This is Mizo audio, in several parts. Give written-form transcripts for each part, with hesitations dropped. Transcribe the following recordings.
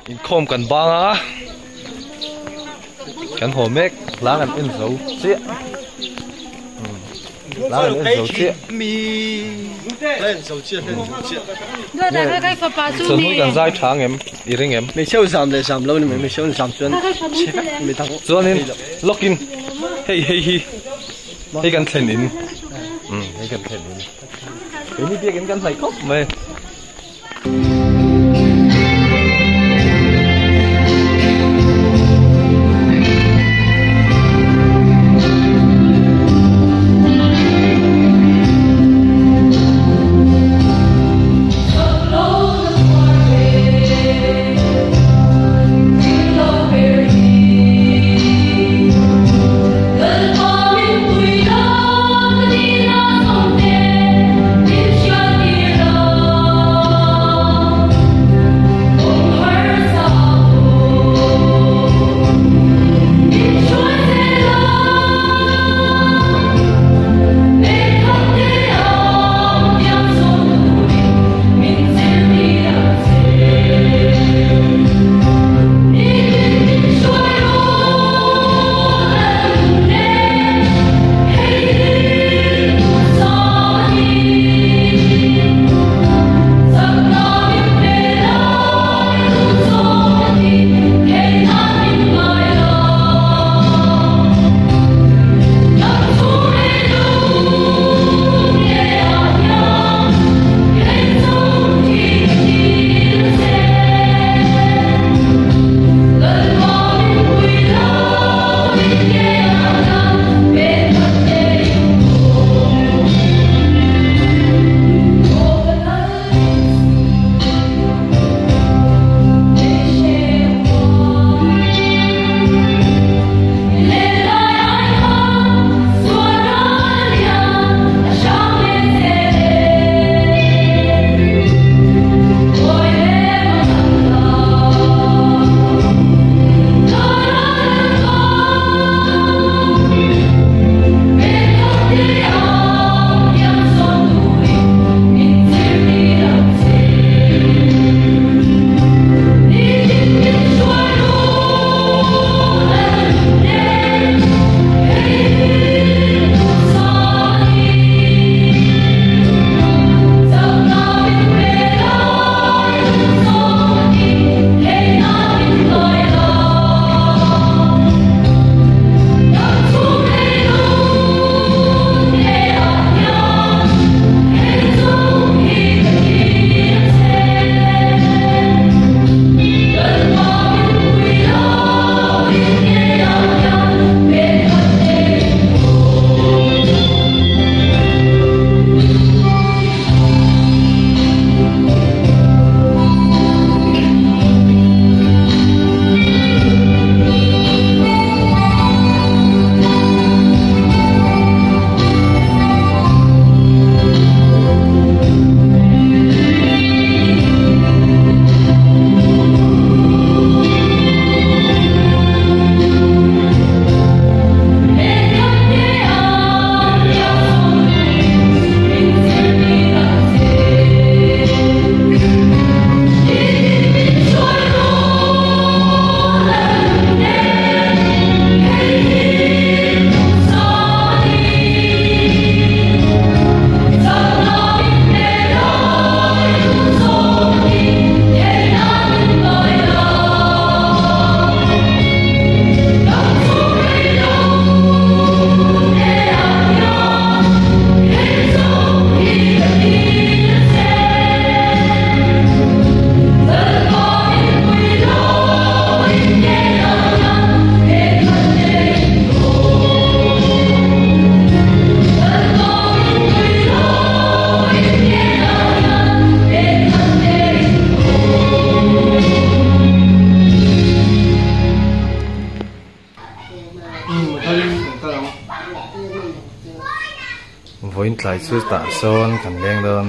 Inkhawm kan bang a, kan haw mek, hla kan en zo chiah. Hla kan en zo chiah. Chawhnu kan zai tha ang em? I ring em? Chuanin lawkin hei hei hi hei kan thlen in hei kan thlen in keini biakin kan hnaih khawp mai. Vawiin tlai chu tah sawn kan leng dawn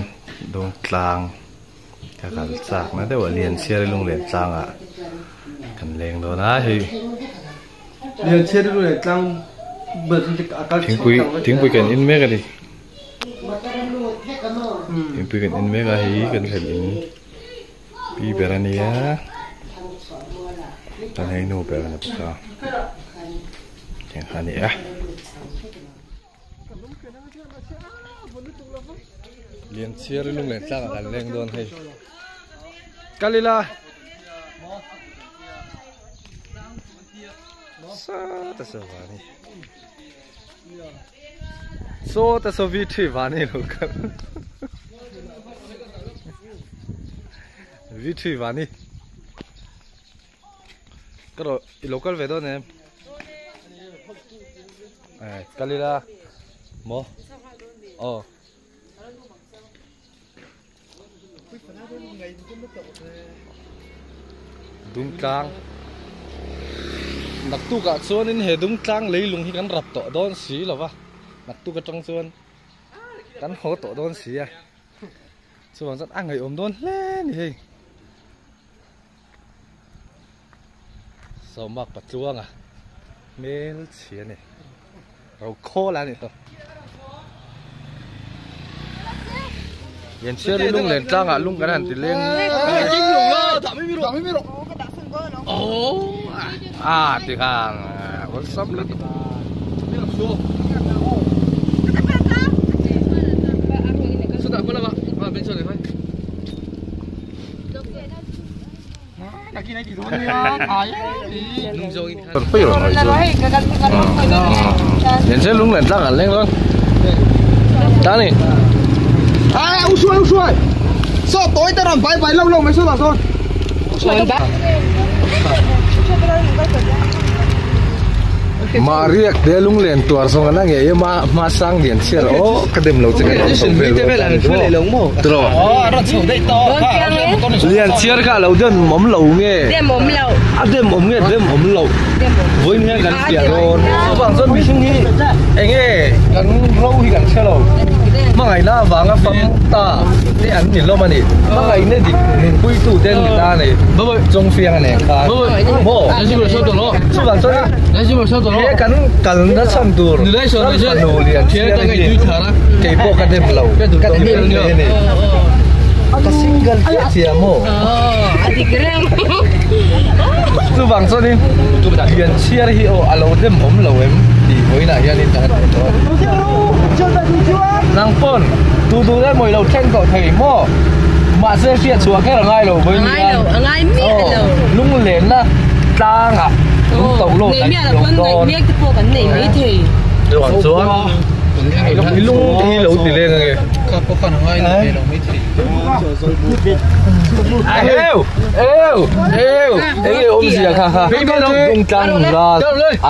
dung tlang ka kal chak na deuh a Lianchhiari lunglen tlangah kan leng dawn a hei Lianchhiari lunglen tlang thingpui thingpui kan in mek a ni thingpui kan in mek a hei kan thlen in pi ber a nia. Chuan hei nu ber a ni bawk a tiang kha a ni a. Lianchhiar lunglen tlangah kan leng dawn hei. Kal ila. Saw ta saw vani. Saw ta saw vi thi vani lo kal. Vi thi vani. Ka rawh i lo kal ve dawn em? Eh, kal ila. Maw? Aw. Dungtlang Naktukah chuanin he dungtlang leilung hi kan rap tawh dawn si lo va, naktuk atang chuan kan haw tawh dawn si a, chuvang chuan a ngaihawm dawn hle a ni hei. Sawmak Patluanga hmel chhia a ni. Ro khawl a ni tawh. Lianchhiari lung len tlangah lung kan han ti leng a ti khan awlsam lutuk. Lianchhiari lung len tlang an leng dawn ta ni. Mahriak te lunglen tuar zawng an a ngei a hmasang Lianchhiar aw ka dem lo che ka rawn chho vel dawn ta ni maw Lianchhiar kha a lo dem awm lo nge a dem awm nge dem awm lo vawiin hian kan fiah dawn chuvang chuan mihring hi enge kan ro hi kan hre lo hmangaihna avanga fam ta te an ni hlawm a ni hmangaihna dik nunpuitu te an ni ta a ni Chawngfiang a nen khan maw chuvang chuan he kan kalna chhan tur fanu lian thian hi kei pawh ka dem lo ka dem hle a ni ka single chiah chiah maw chuvang chuanin lian chhiar hi aw a lo dem awm lo em tih vawiinah hianin ka han hmu tawh a nang pawn tu duh emaw i lo thleng tawh thei maw mahse hriat chhuah kher a ngai lo vawiin hian aw lunglenna tlangah lung to lawk an ti awm dawn chuvang chuan i lung te hi lo ti leng ange eu eu eu enge awmzia kha kha dungtlang ral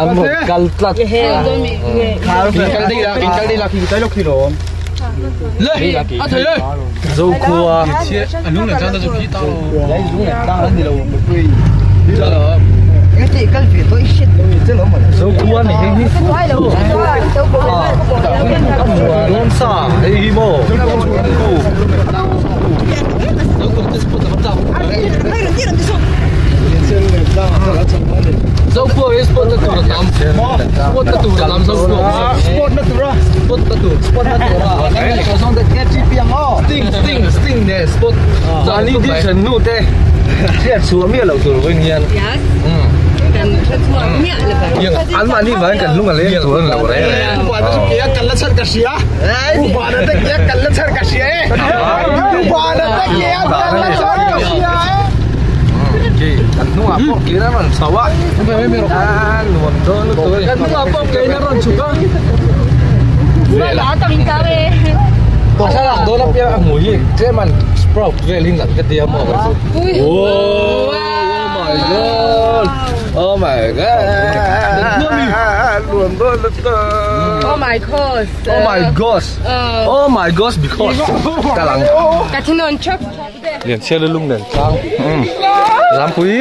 an rawn kal tlat Zokhua Zokhua ni hei hi Dawnsa hei hi maw Zokhua hi spot na tur a tam spot na tur a tam Zokhua spot na tur a spot na tur spot na tur a sting sting sting ne spot mahni decision nu te hriat chhuah miah loh tur vawiin hian an mahni vangin kan lung a leng tur a ni lo reng reng Kan hnungah pawh kein a rawn chho a nuam dawn lutuk a ni kan hnungah pawh kein a rawn chhuk a a thlalak dawn apiang a hmuh hi tlem an sprout vel hi nalh ka tia maw ka chu oh my god oh my god nuam dawn lutuk oh my god oh my god oh my god because ka lang ka thinawn chap Lianchhiar lung nen tlang Zampui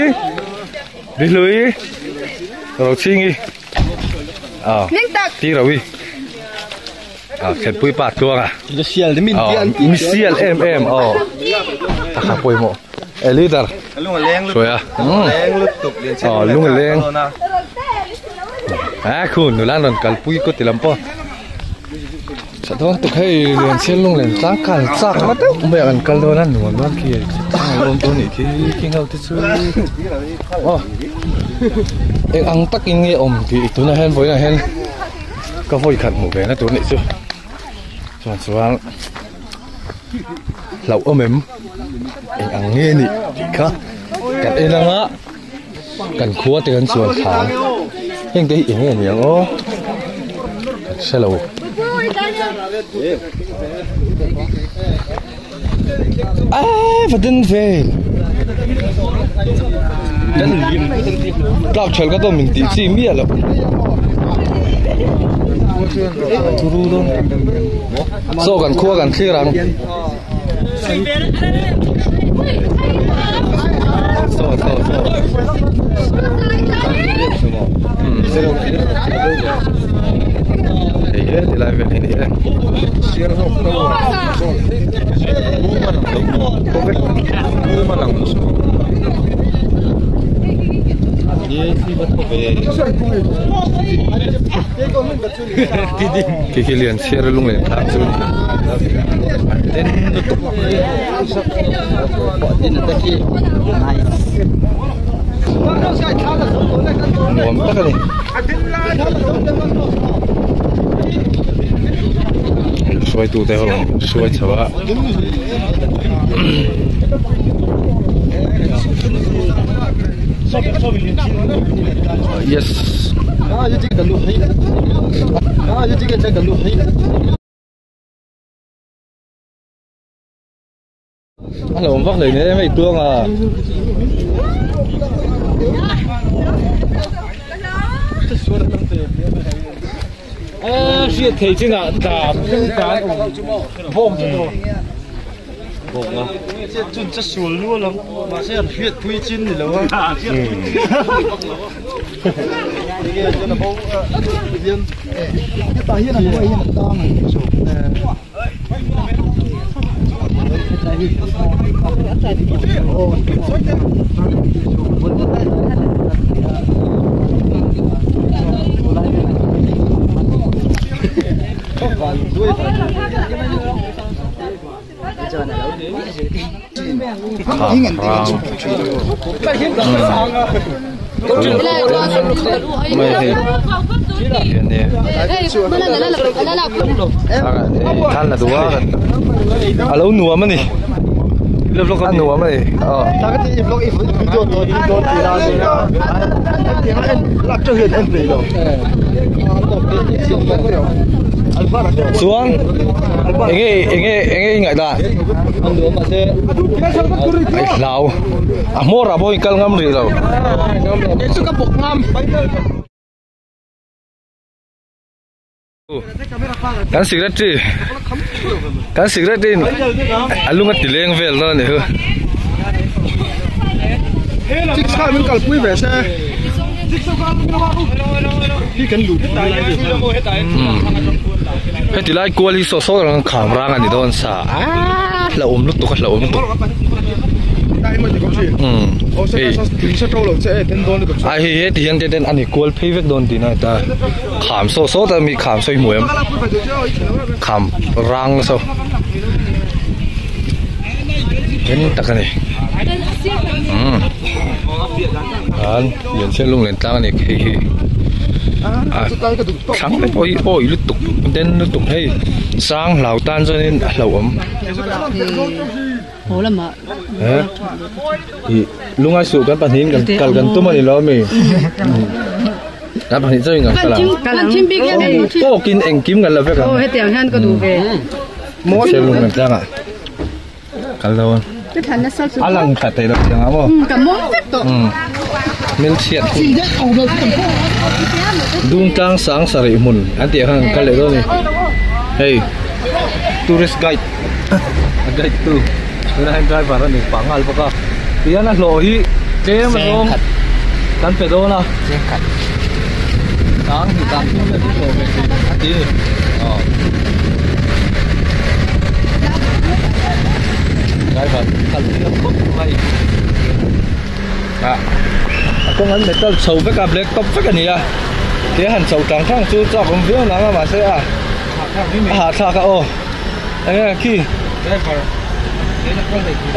Bihlui Rochhingi Ti Rowi Khenpui pa tluang a Mi sial em em aw Takha pawimawh e leader Hruai a Aw lung a leng A khu nula an rawn kalpui kaw ti lam pawh. Tha dawn tuk hei Lianchhiar lunglen tlang kal chak na deuh mai a kan kal dawn a nuam dawn khi tlang a lawm dawn nih khi khi ho te chu aw eng ang takin nge awm tih tunah hian vawiinah hian ka vawi khat hmuh ve na tur nih chu chuan chuan hlauh awm em eng ang nge nih tih kha kan en ang a kan khua te kan chuan thla heng te hi eng nge ni ang aw kan hre lo aaa va den ve tlak thelh ka dawn min tih chi miah loh turu dawn saw kan khua kan thlir ang. Khi khi lian chhiar a lunglen thlak chu an den lutuk nuam tak a ni hruaitu te ho hruai chho a. Yes. A lo awm vak leh em hei tuang a. Hriat thei chinah tlan tlan bawng chu to bawng a chun cha sual nual ang mahse an hriat pui chin ni lo a A lo nuam a ni a nuam a ni chuan enge enge enge i ngaih dan ai hlau a hmawr ah pawh i kal ngam rih lo kan secretary kan secretary in a lung a ti leng vel dawn a ni chu heti lai kual hi saw saw rang kham rang a ni dawn sa aaa hlauhawm lutuk a hlauhawm lutuk a hei heti hian te ten a ni kual phei vek dawn tihna a ni ta. Kham saw saw ta mi kham sawi hmu em kham rang saw then tak ani umm an lian chiah lung len tlang ani hei hi a thlang te pawh hi awi lutuk den lutuk hei sang hlau tan chuanin a hlauhawm. Ih lungai suh kan pahnihin kan kal kan tum a ni lo ami kan pahnih chauhin kan kal ang tawkin engkim kan la vek ang maw lung kan tlang ah kal dawn a lang tha thei lo chiang ang maw hmelchhiat dungtlang sang sarih hmun an tih ang khan kan kal leh dawn a ni hei tourist guide. A guide tu tunah hian driver a ni pah nghal bawk a tihian a hlawh hi tlem a zawng kan pe dawn a tang hi tang thum leh hlawh ve thei a ti a ni aw driver kal thiam khawp mai ah a kawng an metal chho vek a black top vek a ni a tia han chho tang tang chu chak awm viau nang a mahse a. A hahthlak a aw. Enge khi. Driver.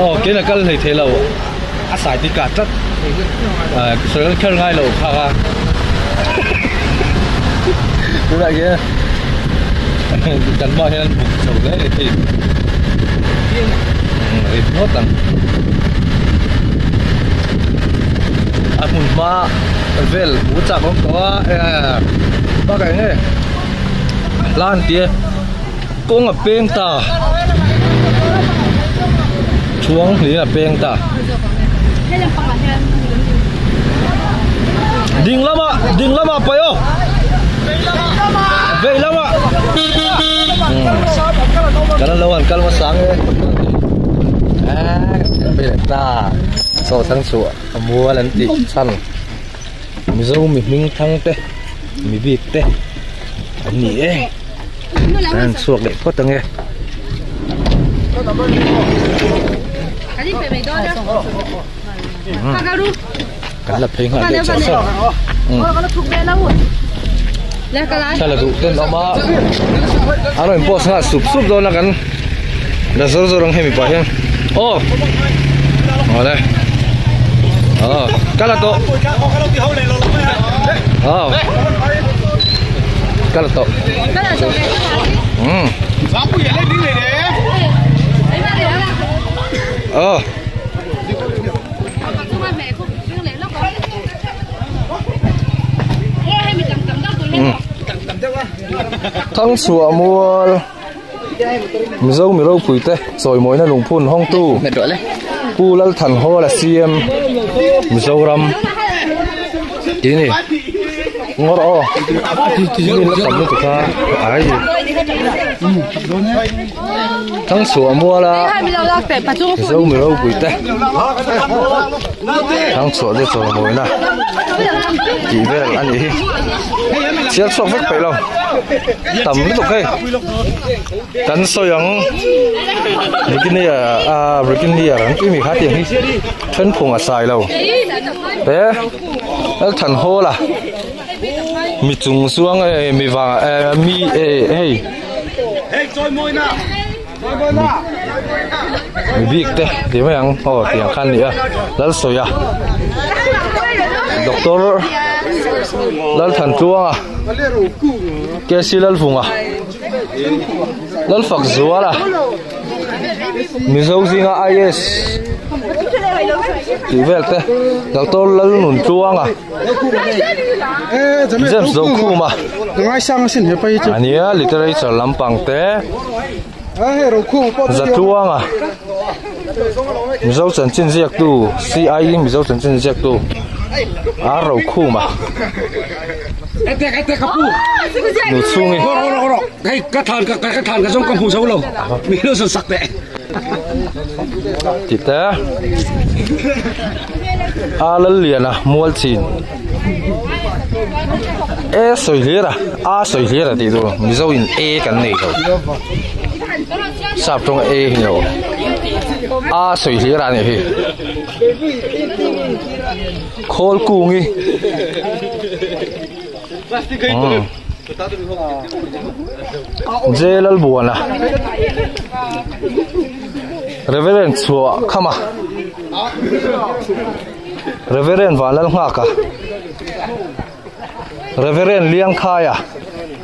Aw kein a kal hlei thei lo. A sai ti kah tlat. Sawi kher ngai lo kha kha. Tunah hian kan hmaah hian buk chho hle a ni thei. Rit ngawt ang. A hmun hma vel hmu chak awm tawh a bakah eng nge hla an ti e kawng a peng ta thuang hlir a peng ta ding lamah ding lamah paih aw vei lamah kan lo an kal hmasa ang e ta saw thang chhuah a mual an tih chhan Mizo mi hming thang te mi bik te an ni e an chhuak leh phawt ang e. Kan la phei nghal deuh chauh chauh thla la duh ten awm a a rawn post nghal sup sup dawn a kan la zawr zawr ang hemi pah hian aw awle aw ka la tawh aw ka la tawh um aw Thangchhuah mual Mizo mi ropui te chawimawina lungphun hawngtu Pu Lalthanhawla CM Mizoram tih a ni. Ngawr aw mi la tam lutuk a ai Thangchhuah muala Mizo mi ropui te Thangchhuah te chawimawina tih vel a nih hi chhiar chhuak vek peih lo tam lutuk hei kan sawi ang Briginia ah Briginia an tih mi kha tiang hi then phung a sai lo he Lalthanhawla mi chung chuang eh mi vang eh mi eh hei mi bik te tih mai ang aw tiang khan a ni a Lalsawia doctor Lalthantluanga K C Lalvunga Lalfakzuala Mizo zinga I S tih vel te doctor Lalnuntluanga James Zokhuma ania literature lampang te Zatluanga Mizo chanchin ziaktu CIE Mizo chanchin ziaktu R Rokhuma Nu chhungi Tih te A Lalliana Mualchin E sawi hlir a A sawi hlir a tih tur Mizo in E kan nei lo Sap tawng E hi lo A sawi hlir a nih hi Khawl kungi J Lalbuana Reverend chhuah khama Reverend Vanlalnghaka Reverend Liangkhaia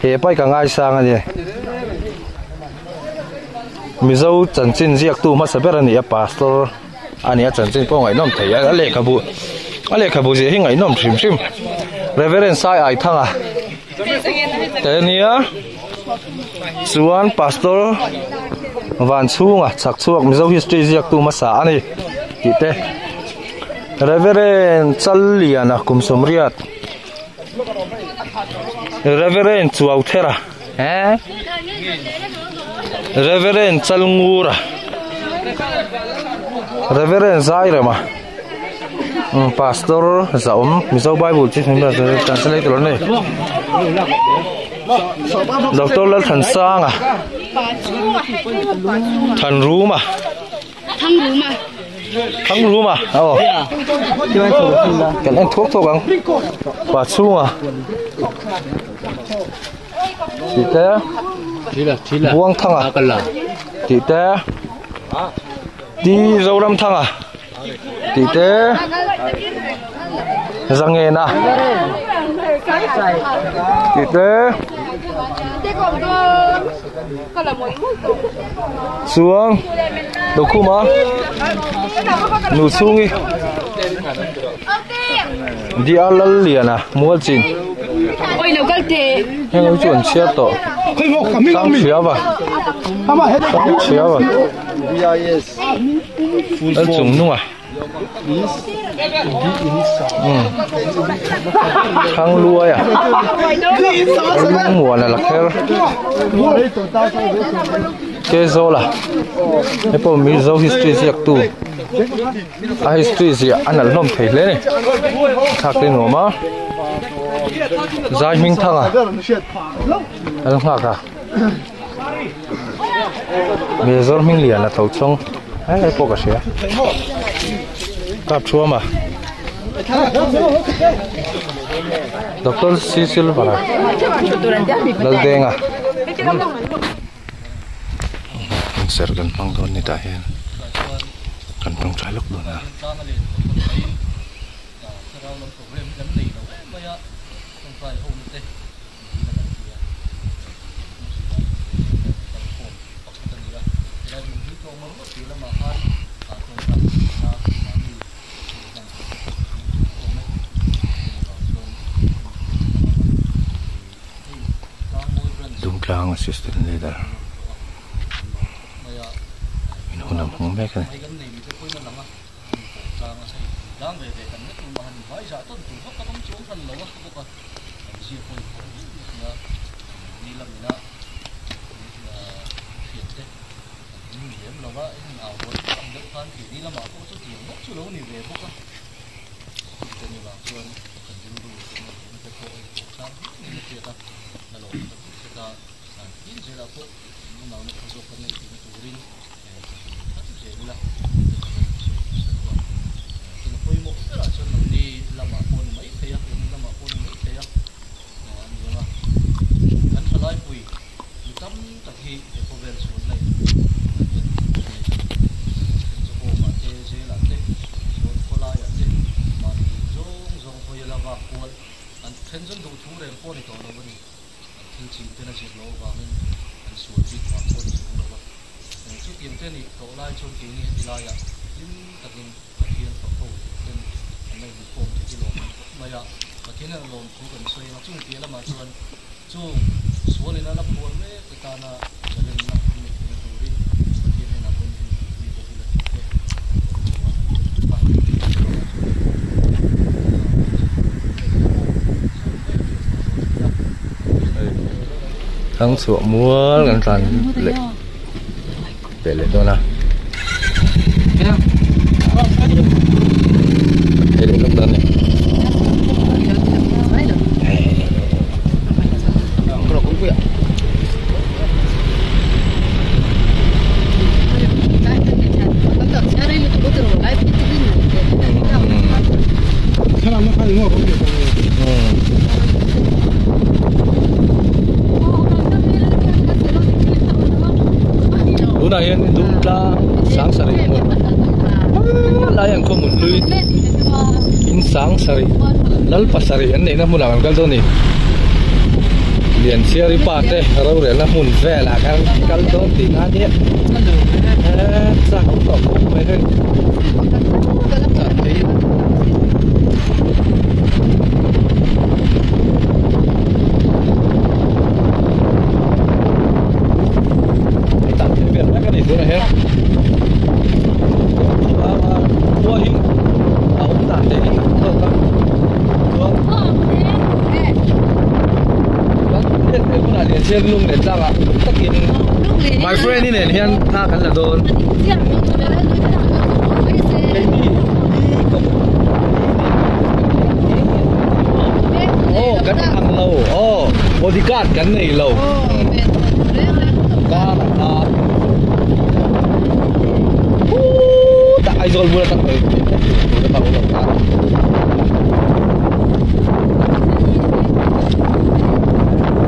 he pai ka ngaisang a ni Mizo chanchin ziaktu hmasa ber a ni a pastor a ni a chanchin pawh ngaihnawm thei a a lehkhabu a lehkhabu ziah hi ngaihnawm hrim hrim Reverend Sai Aithanga te ania chuan pastor van chhunga chhak chhuak Mizo history ziaktu hmasa a ni tih te Reverend Challiana kum sawmriat Reverend Chuauthera eh Reverend Chalngura Reverend Zairema um Pastor Zaawm Mizo Bible chi translator an ni Doctor Lalthansanga Thanruma Thangruma aw kan en thuak thuak ang pa chhunga. Tih te Buangthanga tih te Ti Zoramthanga tih te Zangena tih te Chuang Dokhuma Nu chhungi DR Lalliana Mualchin heng hi chu an chhiar tawh Sangchhiava Sangchhiava Lalchungnunga Thangluaia Lungmuana Lakher Kezawla hei pawh Mizo history ziaktu a history ziah a nalh hlawm thei hle a ni thlak te nuam a zai hming thang a an nghak a Mizo hming lian a tho chhawng hei pawh ka hria kap thuam a Doctor C Silver a Laldenga Inserh kan hmang dawn ni tah hian kan tawngtai lawk dawn a. Dungtlang assistant leader in hun a hmang mek a ni. Thang chhuah mual kan tlan leh peh leh dawn a thei leh lawk dawn a ni. Tunah hian Dungtlang Sangsarih hmun lai an khaw hmun hlui in Sangsarih lal pasarih an neihna hmunah kan kal dawn a ni Lianchhiari pa te rorelna hmun velah khan kal dawn tihna a nia chak awm tawh khawp mai hei. My friend i nen hian thla kan la dawn. Oh kan ang lo oh bodyguard kan nei lo car a ta Aizawl bula tak mai ta lo ta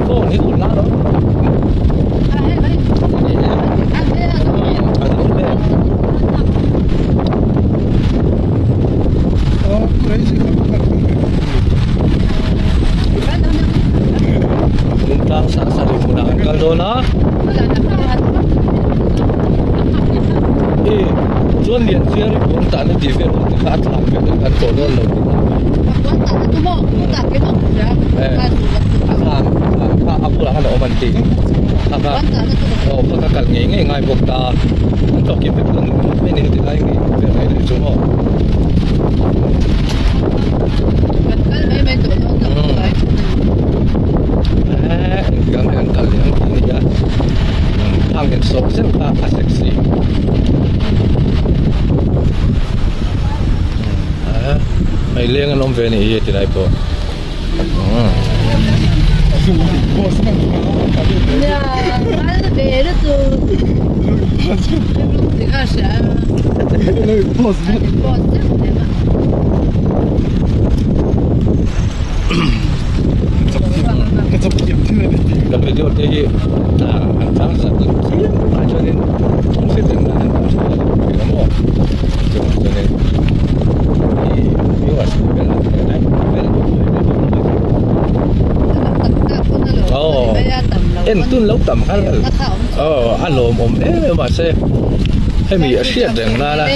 phone hi Kha a bulah khan a awm an tih kha kha aw kha kha kal ngei ngei ngai bawk ta an tlawh kim vek dawn mai ni heti lai ngei vel mai ni chu maw. Engtikah nge an kal leh ang tih a nia khang in sawm zeuh kha a sexy hei leng an awm ve a nih hi a ti lai pawh. Kan video te hi an chang sat chiam ah chuanin hriat reng nan an tam thin a ni maw chuvang chuanin viewers en tun lo tam kha aw a lawmawm em em mahse hemi a hriat reng nana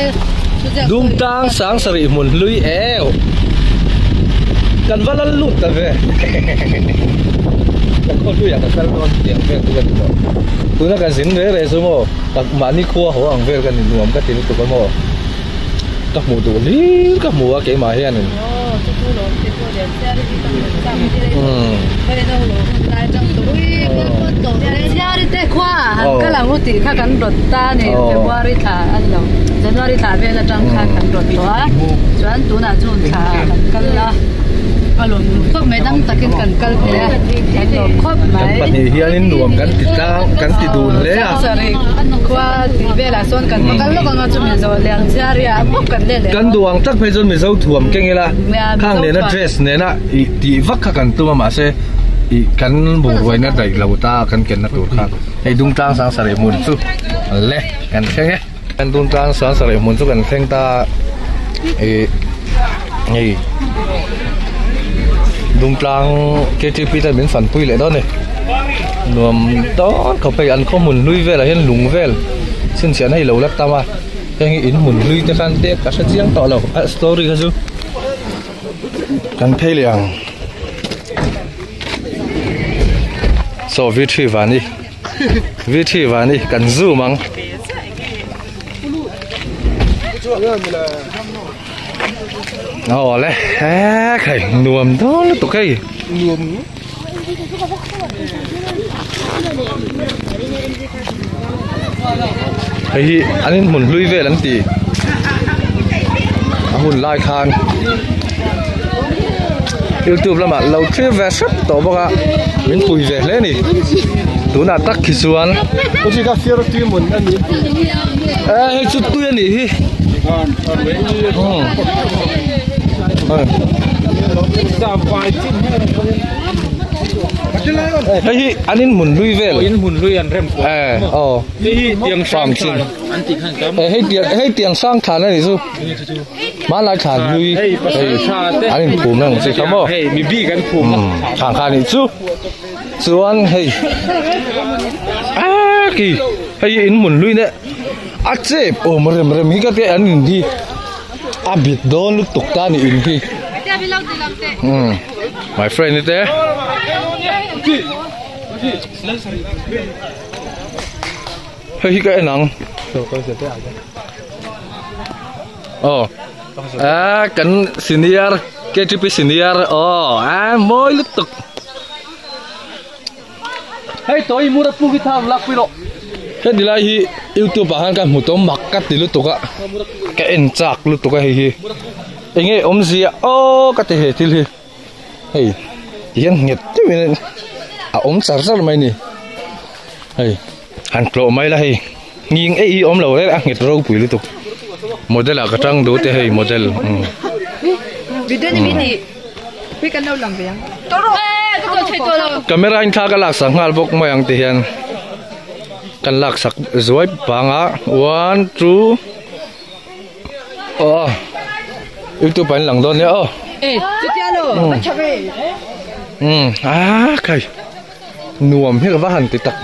dum tlang sang sarih hmun hlui eu kan va lal lut ta ve ka khaw hluiah ka kal dawn tiang vel chu ka ni tawh tuna ka zin reh reh chu maw mahni khua haw ang vel ka ni nuam ka ti lutuk a maw. Ka hmuh duh hlir ka hmu a keimah hianin. Kan pahnih hianin nuam kan ti tlang kan ti dun hle a. Kan duh ang tak phei chuan Mizo thuam keng ila khang nena dress nena ih tih vak kha kan tum a mahse ih kan bungraw daih lo ta kan kenna tur kha hei Dungtlang sang sarih hmun chu le kan thleng e kan Dungtlang sang sarih hmun chu kan thleng ta ih hei Dungtlang K T P ten min fanpui leh dawn a ni nuam dawn khawp hei an khaw hmun hlui velah hian lung vel. Chhinchhiahna hi lo la tam a, heng hi in hmun hlui te khan te ka hre chiang tawh lo a story kha chu kan phei leh ang. Saw V3 vani V3 vani kan zoom ang. Aw le he khai nuam dawn lutuk hei. Nuam. Hei hi an in hmun hlui vel an ti a hun lai khan youtube lamah lo thlir ve hrep tawh bawk a min pui ve hle a ni tunah tak khi chuan hei chu tui a nih hi. Hei hi an in hmun hlui vel. In hmun hlui an rem kual. Eh, aw. Hei hi tiang sang thlan an tih khan tam. Hei tiang hei tiang sang thlan a ni chu. Hmanlai thlan hlui. Hei pasal tha te. An in phum ang chi kha maw. Hei mi bik an phum a. Thlan kha ni chu. Chuan hei a ki hei in hmun hlui ne a chep awm rem rem hi ka te an in hi. A bit dawn lutuk ta ni in hi. Hmm. My friend ni te. Hei hi ka en ang. Oh. À, kan senior KTP senior. Oh, à mawi lutuk. Hei toi mura pu ki tham lak pui rawh. Heti lai hi youtube ah khan ka hmu tawm mak ka ti lutuk a ka en chak lutuk a hei hi enge awmzia aw ka ti he thil hi hei ti hian nghet deuhin a awm char char mai a ni hei han tlawh mai la hei nghing eih hi awm lo reng a nghet ropui lutuk model ah ka tang duh te hei model umm. Camera in thla ka lak sak nghal bawk mai ang ti hian kan lak sak zuai pang a one two aw youtube ah in lang dawn nia aw umm ah khai nuam hi ka va han ti tak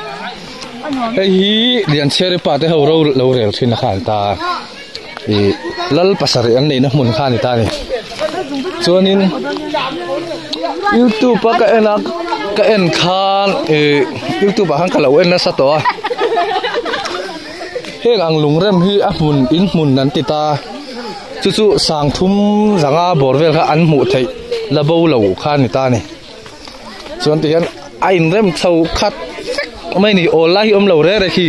hei hi Lianchhiari pa te ho ro lo rel thin a khan ta ih lal pasarih an neihna hmun kha a ni ta a ni. Chuanin youtube a ka en a ka en khan ih youtube ah khan ka lo en nasa tawh a heng ang lungrem hi a hmun in hmun an ti ta chu chu sangthum zanga bawr vel kha an hmuh theih la bo lo kha a ni ta a ni. Chuan ti hian a inrem chho khat vek mai a ni awl lai hi awm lo re re khi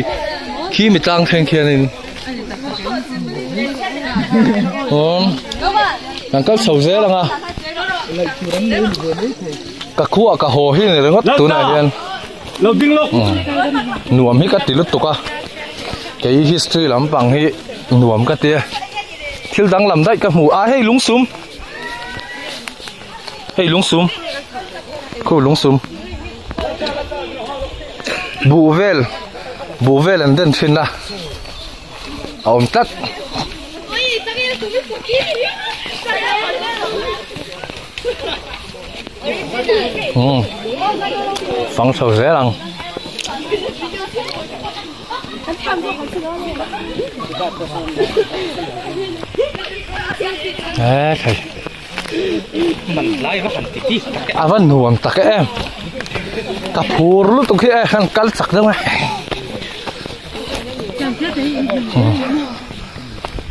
khi mi tlang thleng khianin awm kan kal chho zel ang a ka khuah ka haw hi ni ringawt tunah hian nuam hi ka ti lutuk a kei history lampang hi nuam ka ti a thil danglam daih ka hmu a hei lungsum. Hei lungsum khu lungsum buh vel buh vel an den thin a a awm tlat umm fang chho zel ang. E khai. A va nuam tak em ka phur lutuk hi e khan kal chak deuh a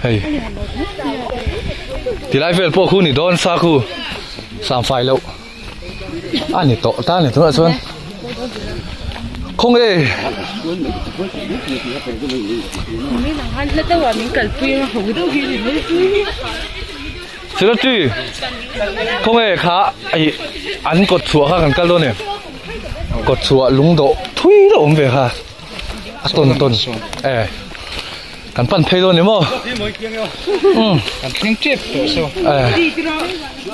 hei tilai vel pawh khu ni dawn sa khu samfai loh a ni tawh ta ni tunah chuan khawnge Secretary khawnge kha ih an kawt chhuah kha kan kal dawn em kawt chhuah lung dawh thui deuh awm ve kha a tawn tawn e kan pan phei dawn ni maw umm kan thleng tep tawh saw e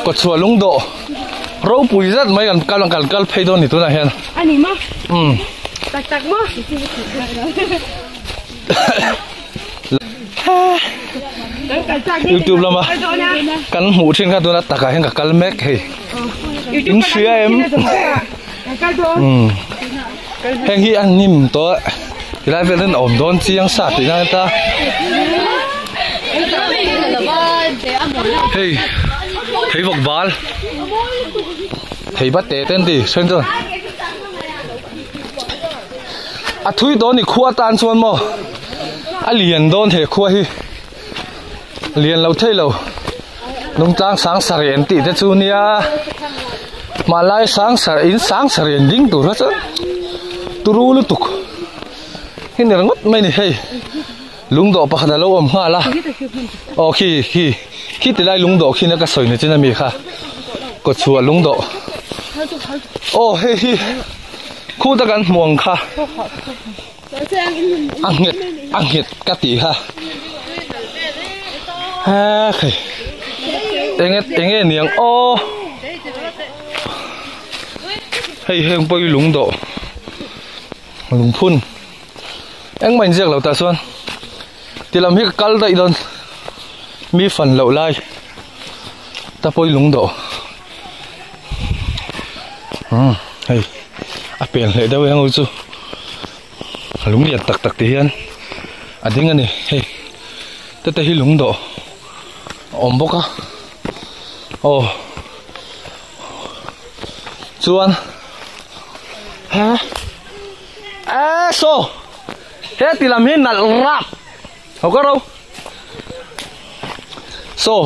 kawt chhuah lung dawh ropui zat mai kan kal kan kal phei dawn ni tunah hian ani maw umm tak tak maw youtube lama kan hmuh thin kha tuna takah hian ka kal mek hei in hria em umm heng hi a hnim tawh tilai vel hian a awm dawn chiang sa tih nan ta hei thei vawk bal thei bat te te an ti sawi chuan. A thui dawn ni khua tan chuan maw a lian dawn he khua hi lian lo thei lo lungtlang sang sarih an tih te chu nia hmanlai sang sarih in sang sarih an ding tur kha chuan turu lutuk hi ni ringawt mai a ni hei lungdawh pakhat a lo awm nghal a aw khi khi khi ti lai lungdawh khi na ka sawi ni chin ami kha kawtchhuah lungdawh aw hei hi. Khuta kan hmu ang kha a nghet a nghet ka tih kha he khai enge enge niang aw hei heng pawh hi lung dawh lungphun engmah inziak lo tah chuan ti lam hi ka kal daih dawn mi fan loh lai ta pawh hi lung dawh. Umm hei a pen hleh deuh eng chu lung lian tak tak te hian a ding a ni hei te te hi lung dawh a awm bawk a aw chuan he e saw he ti lam hi nalh rap ho ka ro. Saw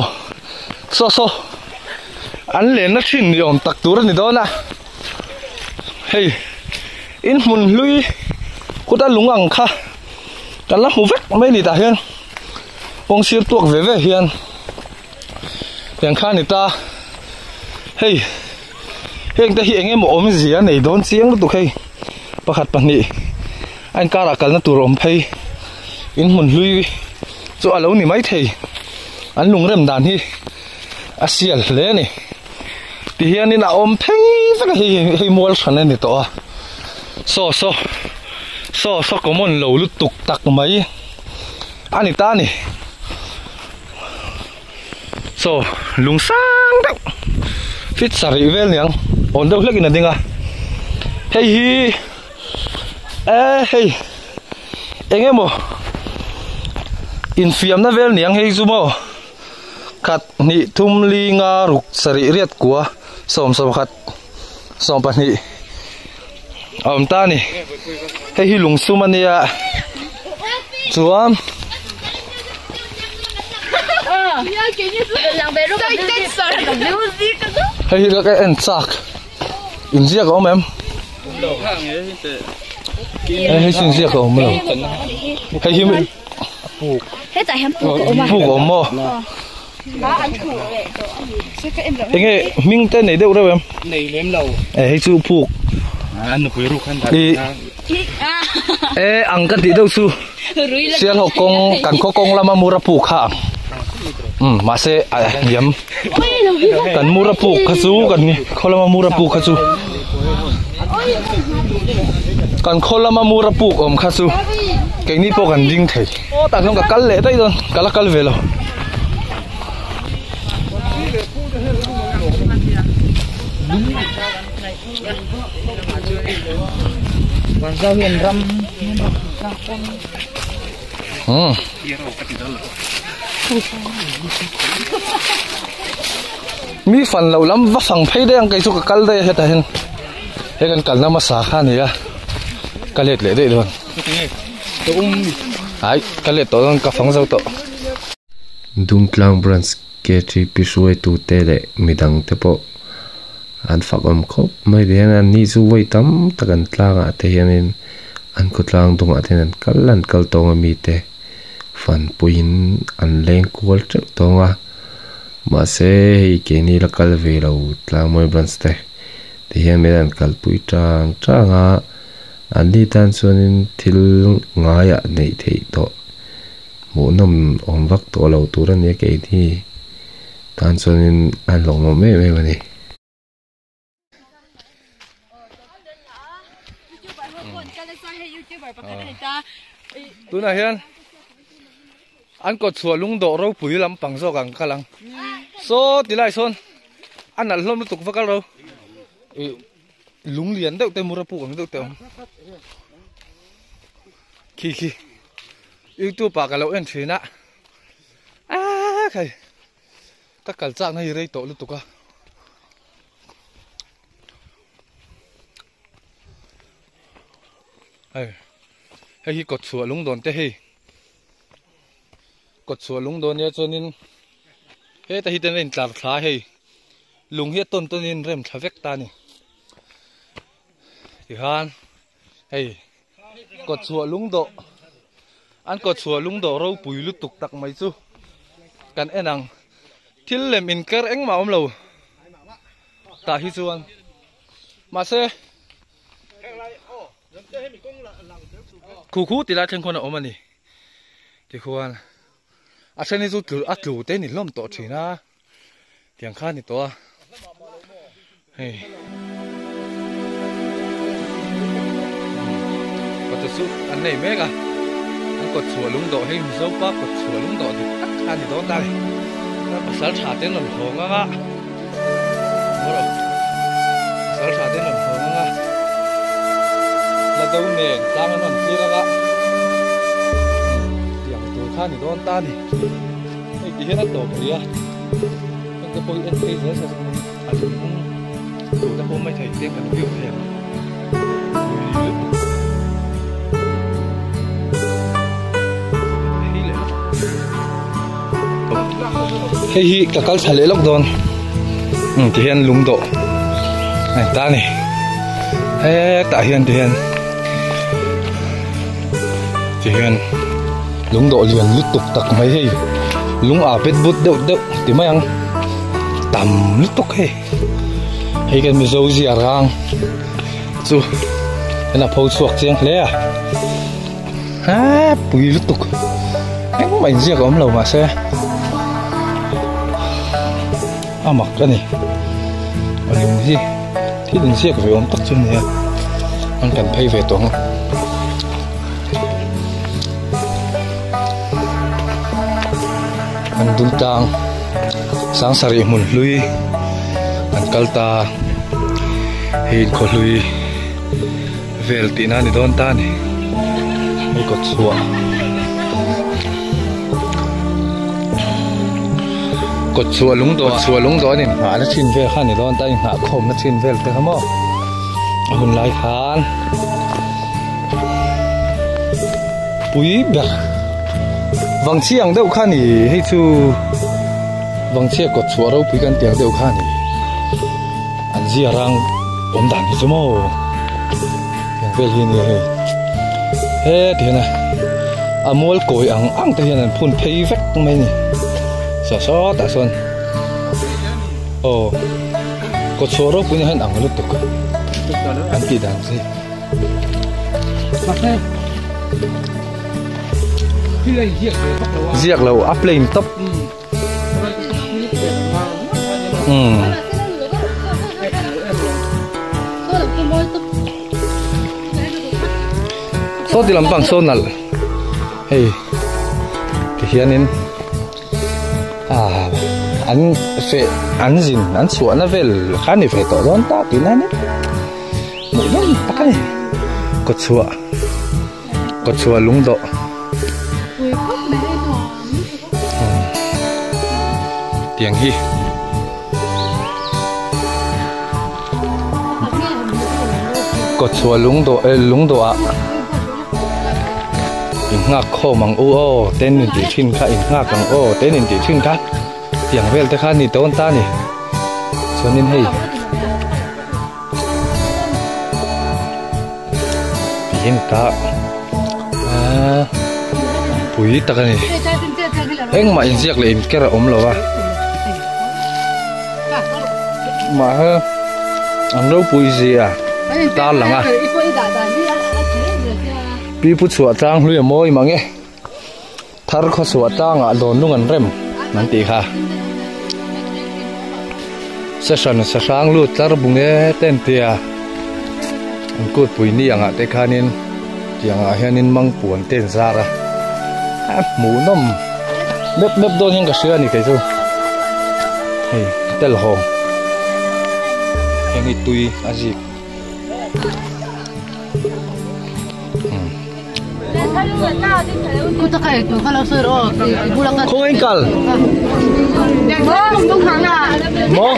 saw saw an lenna thin ni awm tak tur a ni dawn a hei in hmun hlui khuta lung ang kha kan la hmu vek mai ni tah hian kawng sir tuak ve ve hian tiang kha a ni ta hei heng te hi eng emaw awmzia a nei dawn chiang lutuk hei pakhat pahnih a inkarah kalna tur a awm phei in hmun hlui chu a lo ni maithei an lungrem dan hi a sial hle a ni tihianin a awm phei vek a hei hei mual hran a ni tawh a saw saw saw saw common lo lutuk tak mai a ni ta a ni saw lung sang deuh fit sarih vel niang awn deuh hlekin a ding a hei hi. E hei eng emaw infiamna vel niang hei chu maw. Khat hnih thum li nga ruk sarih riat kua sawm sawm khat sawm pahnih a awm ta a ni hei hi lungsum a nia chuan hei hi ka en chak inziak a awm em hei hi chu inziak a awm lo hei hi Hetah hian puk a awm a. Puk a awm maw? Enge hming te nei deuh reuh em? Nei lem lo. E hei chu puk. An nupui ruk han dah. E ang ka tih deuh chu. Sialhawk kawng kan khaw kawng lama mura puk kha ang. Um mahse a hniam. Kan mura puk kha chu kan khaw lama mura puk kha chu. Kan khaw lama mura puk awm kha chu keini pawh kan ding thei. Aw tah chuan ka kal leh daih dawn ka la kal ve lo. Hmm. Mi fan lo lam va fang phei daih ang kei chu ka kal daih a hetah hian he kan kalna hmasa kha a ni a ka let leh daih dawn ai ka let tawh dawn ka fang zo tawh. Dungtlang Branch KTP hruaitute leh midangte pawh an fak awm khawp mai ti hian an ni chu vawi tam tak an tlangah te hianin an khawtlang dungah te hian an kal an kal tawng a mite fanpuiin an leng kual teuh tawng a mahse hei keini la kal ve lo tlangmawi branch te ti hian min an kalpui tang tang a an ni tan chuanin thil ngaiah neih theih tawh hmuhnawm awm vak tawh lo tur a nia keini tan chuanin a hlawhawm em em a ni. Tunah hian an kawt chhuah lungdawh ropui lampang zawk ang kal ang saw ti lai sawn a nalh hlawm lutuk va kal ro ih lung lian deuh te mura puk ang deuh te a awm khi khi youtube ah ka lo en thin a aaa khai. Ka kal chakna hi rei tawh lutuk a. Hei hei hi kawt chhuah lung dawn te hei kawt chhuah lung dawn nia chuanin heta hi ten a intlar thla a hei lung hi a tawn tawnin rem thla vek ta a ni tikhan hei kawt chhuah lung dawh an kawt chhuah lung dawh ropui lutuk tak mai chu kan en ang thil lem inker engmah a awm lo tah hi chuan mahse khu khu ti lai thleng khawn a awm a ni tikhuan a then hi chu tlu a tlu te ni hlawm tawh thin a. Tiang kha a ni tawh a hei kawt chu an nei mek a an kawt chhuah lung dawh hei Mizo pa kawt chhuah lung dawh dik tak kha a ni dawn ta a ni pasal tha te an rawn hawng ang a pasal tha te an rawn hawng ang a la do nen tlang an rawn thlir ang a tiang tur kha a ni dawn ta a ni. Hei ti hian a tawp rih a, heng te pawh hi en phei zel se chuan a lung tur te pawh mai thei te kan view thei ang hei hi ka kal thla leh lawk dawn um ti hian lung dawh a ta ni hetah hian ti hian Ti hian lung dawh lian lutuk tak mai hei lung ah pet but deuh deuh ti mai ang tam lutuk hei hei kan mizo zia rang chu en a pho chhuak chiang hle a ha pui lutuk engmah inziak a awm lo mahse a mak a ni a lung hi thil inziak ve awm tak chu a ni a an kan phei ve tawh ang an dul tlang sang sarih hmun hlui an kal ta hei inkhaw hlui vel tihna a ni dawn ta a ni hei kawt chhuah. Kawtchhuah lungdawh chhuah lungdawh an inhnahna thin vel kha a ni dawn ta a inhnah khawmna thin vel te kha maw a hun lai khan pui ber vangchhia ang deuh kha a ni hei chu vangchhia kawtchhuah ropui kan tih ang deuh kha a ni an zia rang awm dan hi chu maw tiang vel hi a ni hei he ti hian a a mual kawi ang ang te hian an phun phei vek mai a ni saw sawtah sawn aw kawtchhuah ropui na hian ang lutuk an tih dan chu ziak lo a plain tawp. Umm. Saw ti lampang saw nalh hei ti hianin ah an feh an zin an chhuahna vel kha ni ve tawh dawn ta tihna a ni hmuh nawm tak a ni kawtchhuah kawtchhuah lungdawh. Tiang hi kawtchhuah lungdawh eh lungdawh ah in nghak khawm ang u aw ten in tih thin kha in nghak ang aw ten in tih thin kha tiang vel te kha a ni dawn ta a ni chuanin hei Tihian ta aaa pui tak a ni engmah inziak leh inker a awm lo a mahse an ropui zia tar lang a pipu chhuah tlang hlui a mawi mang e thar khaw chhuah tlangah dawn lung an rem an tih kha session sahrang lut tlar bung e te an tia an kut pui ni angah te khanin tiang ah hianin mangpuan te an zar a a hmuhnawm mep mep dawn hian ka hria a ni kei chu hei telhawng heng hi tui a zik. Khaw in kal maw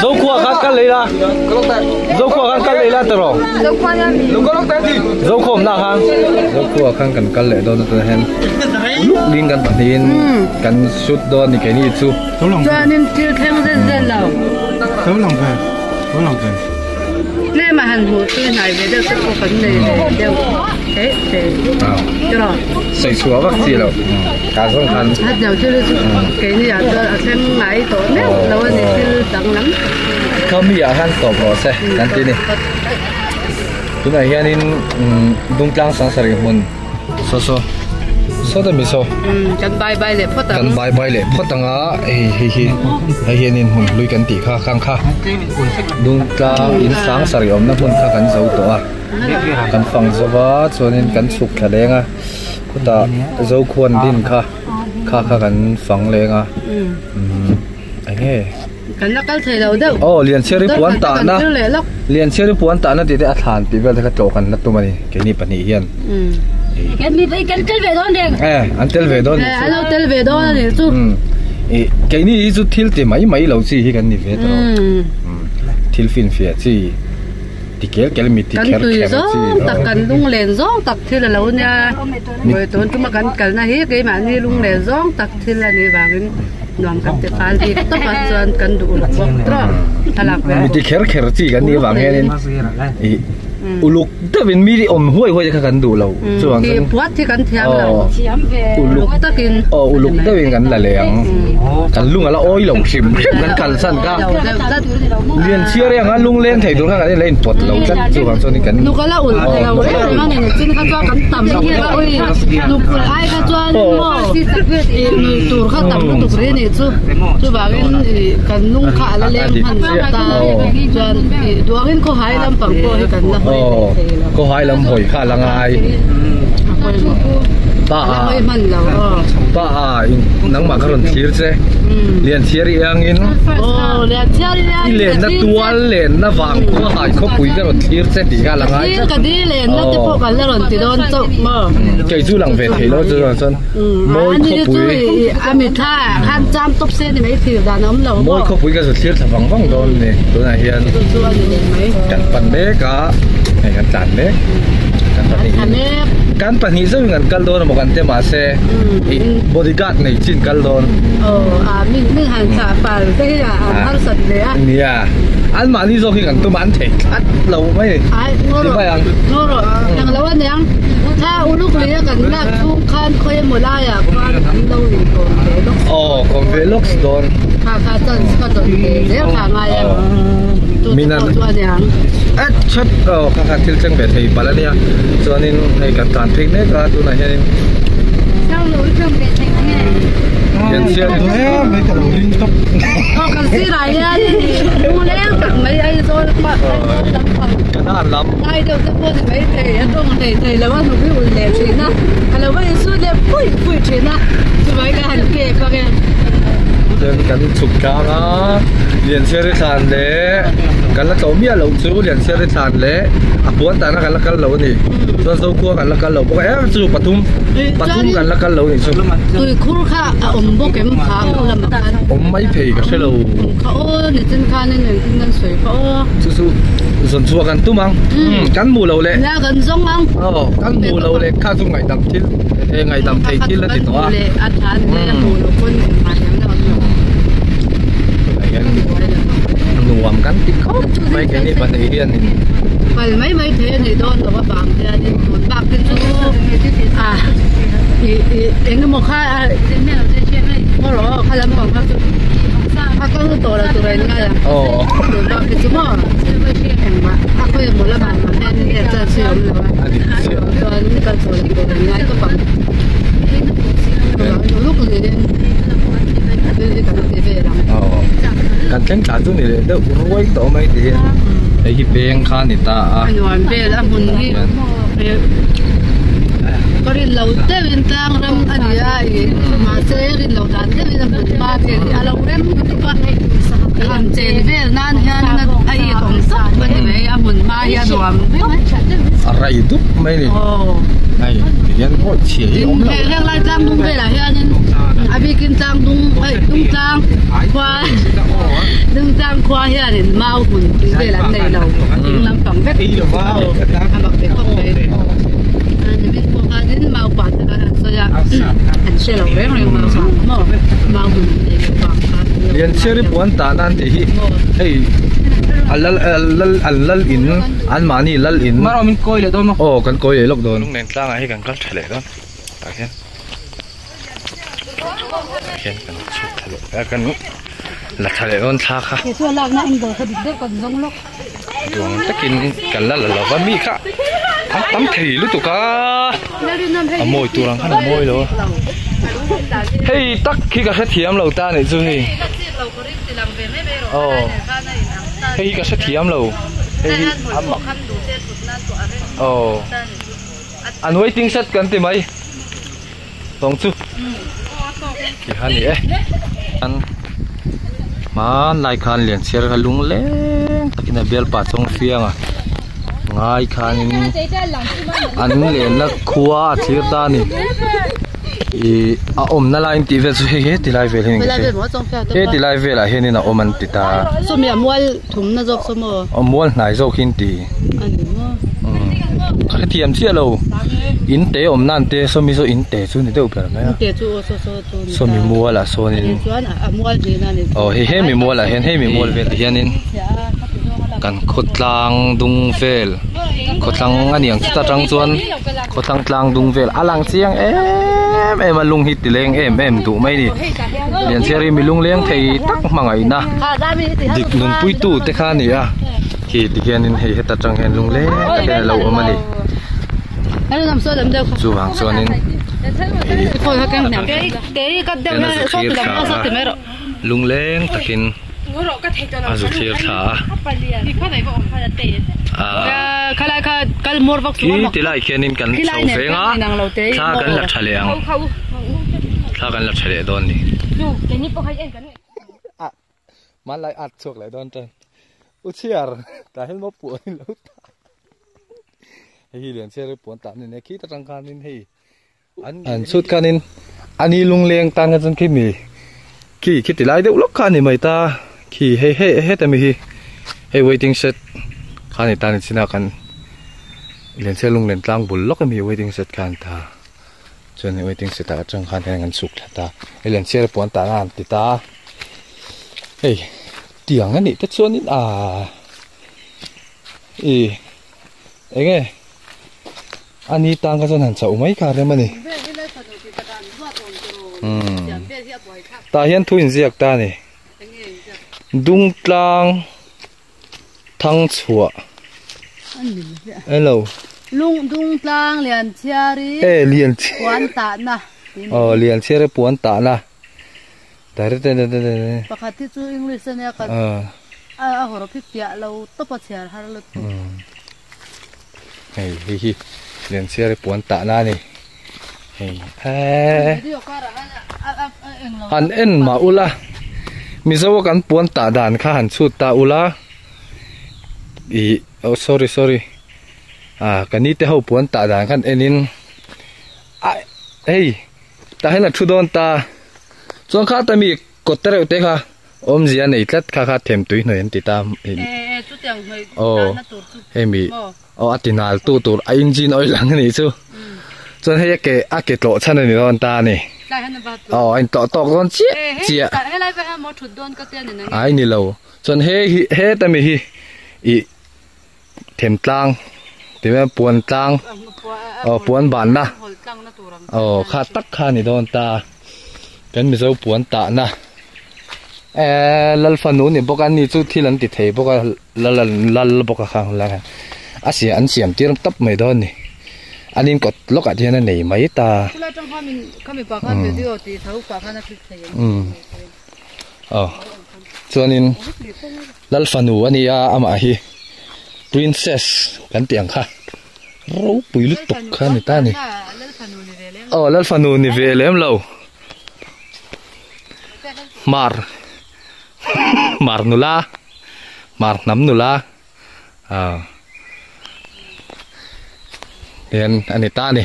Zokhua khan kal lei la Zokhua khan kal lei la tiraw Zokhua awmna khan Zokhua khan kan kal leh dawn atah hian uluk ding kan pahnihin kan shoot dawn a ni keini chu chuanin thil thleng zel zel lo. Tlem a han hmuh chu hnai ve deuh te pawh kan nei ve deuh theih thei tiraw. Sawi chhuah vak chi lo ka zawng khan. A deuh thil hi chu keini ah chuan a thleng ngai tawh meuh lo a ni thil danglam. Khami ah khan tawp rawh se kan ti ni. Tunah hianin Dungtlang Sangsarih hmun. Saw saw saw te mi saw. Kan bye bye leh phawt ang. Kan bye bye leh phawt ang a hei hei hi hei hian in hmun hlui kan tih kha khang kha Dungtlang in sang sarih awmna hmun kha kan zo tawh a kan fang zo va chuanin kan chhuk thla leng a khutah Zokhuan din kha kha kha kan fang leng a eng nge. Kan la kal thei lo deuh. Aw Lianchhiari puan tahna Lianchhiari puan tahna tih te a thlan tih vel te kha tlawh kan la tum a ni keini pahnih hian. Kan mi kan tel ve dawn reng. Eh an tel ve dawn. Eh an lo tel ve dawn a ni chu. I keini hi chu thil ti mai mai lo chi hi kan ni ve tawh. Thil finfiah chi ti kel kel mi ti kher kher chi. Kan tui zawng tak kan lunglen zawng tak thil a lo nia. Tun tuma kan kalna hi keimahni lunglen zawng tak thil a nih vangin. Nuam kan ti fal bik tawp a chuan kan duh uluk bawk tawp thlalak ve Mi ti kher kher chi kan nih avang hianin ih uluk deuhin mi awm huai huai te kha kan duh lo chuang chuan puat hi kan thiam lo uluk takin aw uluk deuhin kan la leh ang kan lung a la awi lo hrim hrim kan kalsan kha lian chhiar eng a lung leng thei tur kha kan la inpawt lo tlat chuvang chuanin kan nuk a la ulh thei lo reng reng a ni chin kha chuan kan tam lo kha ui nuk ulh ai kha chuan maw ih nui tur kha tam lutuk rih a nih chu chuvangin ih kan lung kha a la leng hman vek ta chuan ih duangin khawhai lampang pawh hi kan la hawi ve thei lo khawhai lam hawi kha a la ngai a pawimawh. Pa a pa a nangmah ka rawn thlir che Lianchhiar i angin i lenna tual lenna vang khua hai khawpui ka rawn thlir che tih kha a la ngai tlat. Kei chu lang ve thei lo chu chuan mawi khawpui mawi khawpui ka zu thlir thla vang vang dawn a ni tunah hian kan pan mek a hei kan tlan mek kan pahnih in kan pahnih zeuhin kan kal dawn emaw kan ti mahse ih body guard nei chin kal dawn nia an mahni zawk hi kan tum a an thei tlat lo mai a ni ti mai ang. Aw kawm ve lawks dawn. Min an at chat aw kha kha thil thleng ve thei palh a nia chuanin hei kan tlan phei mek a tunah hianin Kan chhuk tlang a Lianchhiari thlan leh kan la tlawh miah loh chu Lianchhiari thlan leh a puan tahna kan la kal lo a ni chuan Zokhua kan la kal lo bawk a em chu pathum pathum kan la kal lo a nih chu. Tuikhur kha a awm bawk em kha a lamah khan. Awm mai thei ka hre lo. Kha aw nichin khanin engtin kan sawi kha aw. Chu chu zawn chhuah kan tum ang kan hmuh loh leh. Nia kan zawng ang. Aw kan hmuh loh leh kha chu ngaihdam thil ngaihdam thei thil a ti tawh a. A tha ni mai a hmuh loh pawn engmah hian a awm lo. Tunah hian nuam kan ti khawp mai keini pahnih hianin. Kal mai mai thei a nih dawn loh avang hianin tun bak te chu a ih ih eng emaw kha a ngaw rawh aw kha lam pang kha chu a kal tawh lo tur a in ngai a tun bak te chu maw engmah a khawi emaw lamah mah hian in en chance hi a awm lo a chuan kal tawh lo tur a in ngai tawp ang luk niin thil hi kan ti vel ang. Kan thleng thla chu ni leh deuh ruai tawh mai ti hian hei hi peng kha a ni ta a. A nuam vel a hmun hi ka rin lo deuhin tlang ram a ni a ih mahse rin lo dan deuhin a hmun hma vel hi a lo rem lutuk a han chen vel nan hian a it awm tawp a ni mai a hmun hma hi a nuam viau. A rai dup mai a ni. Hei ti hian pawh chhia hi a awm lo. Heng lai tlang dung velah hianin a bikin tlang dung hei dung tlang khua dung tlang khua hianin mau hmun tih vel an nei lo ding lampang vek a mak ve khawp mai nimin pawh khanin mau pa te khan an sawi a an hre lo reng reng mau vang maw mau hmun an nei lo vang khan Lianchhiari puan tan an tih hi hei a lal lal an lal in an mahni lal in aw kan kawi leh lawk dawn. Lunglen tlangah hi kan kal tha leh dawn tah hian tah hian kan chhuk thla leh a kan la thla leh dawn thla kha duang takin kan la la lova mi kha an tam thei lutuk a a mawi tur ang khan a mawi lo a hei tak hi ka hrethiam lo ta anih chu hei aw hei hi ka hrethiam lo hei hi a mak aw. An waiting shed kan ti mai tawng chu ti kha ni e an hmanlai khan Lianchhiar kha lung leng takin a bialpa chawng fiang a ngai khanin an lenna khua a thlir ta a ni ih a awmna lai an tih vel chu hei he ti lai vel hi ni he ti lai velah hianin a awm an ti ta a mual hnai zawk hi an ti. Ka hrethiam chiah lo in te awm nan te sawmi saw in te chu ni deuh ber mai a sawmi mual ah sawn in aw hei hemi mual ah hian hemi mual velah hianin kan khawtlang dung vel khawthlang a ni ang chuta tang chuan khawthlang tlang dung vel a lang chiang em em a lung hi ti leng em em duh mai a ni Lianchhiari mi lung leng thei tak hmangaihna dik nunpuitu te kha a ni a. Khi ti hianin hei heta tang hian lung leng tak hian a lo awm a ni. Chuvang chuanin hei a zuk thlir thla a, lung leng takin. A zu thlir thla a. Khi ti lai khianin kan chho veng a, thla kan la tha leh ang. Thla kan la tha leh dawn ni. Hmanlai at chhuak leh dawn tan. U chhiar tah hian maw puan in lo tah. Hei hi lian chhiar hi puan tah ni khi ta tang khanin hei an chhut khanin ani lungleng tan kha chuan khi mi khi khi ti lai deuh lawk kha a ni mai ta khi hei hei heta mi hi hei waiting shed kha a ni ta ni chin a kan lian chhiar lunglen tlang bul lawk ami waiting shed kha a ni ta chuan waiting shed ah atang khan hian an chhuk thla ta hei lian chhiar puan tahna an ti ta hei tiang a nih te chuanin aaa ih eng nge ani tang kha chuan han chauh mai kha rem a ni tah hian thu inziak ta a ni Dungtlang Thangchhuah hello Dungtlang Lianchhiari Puantahna aw Lianchhiari Puantahna Pakhat hi chu English a nia ka a hawrawp hi fiah lo tawp a chhiar har lutuk. Hei hei hi Lianchhiari puan tahna a ni. Hei eee han en mah ula Mizo a kan puan tah dan kha han chhut ta ula ih oh sorry sorry ah ka ni te ho puan tah dan kha han en in a hei. Tah hian a thu dawn ta. Chuan kha ta mi kawt te reuh te kha awmzia a nei tlat kha kha them tui hnawih an ti ta. Aw hei mi aw a ti nal tu tur a engine oil ang a nih chu. Chuan hei a ke a ke tlawh chhan a ni dawn ta a ni. Aw a intlawh tawk dawn chiah chiah. Ai ni lo. Chuan he hi heta mi hi ih. Them tlang tih mai puan tlang aw puan banna aw kha tak kha a ni dawn ta kan mizo puan tahna eee lal fanu ni bawk a ni chu thil an ti thei bawk a lal lal bawk a khang lai khan a siam an siam tir tawp mai dawn a ni an in kawt lawkah te hian a nei mai ta umm aw chuanin. Lal fanu a ni a, amah hi Princess kan tih ang kha ropui lutuk kha a ni ta a ni. Aw Lal fanu ni ve lem lo. Hmar Hmar nula Hmar hnam nula ah hian a ni ta a ni.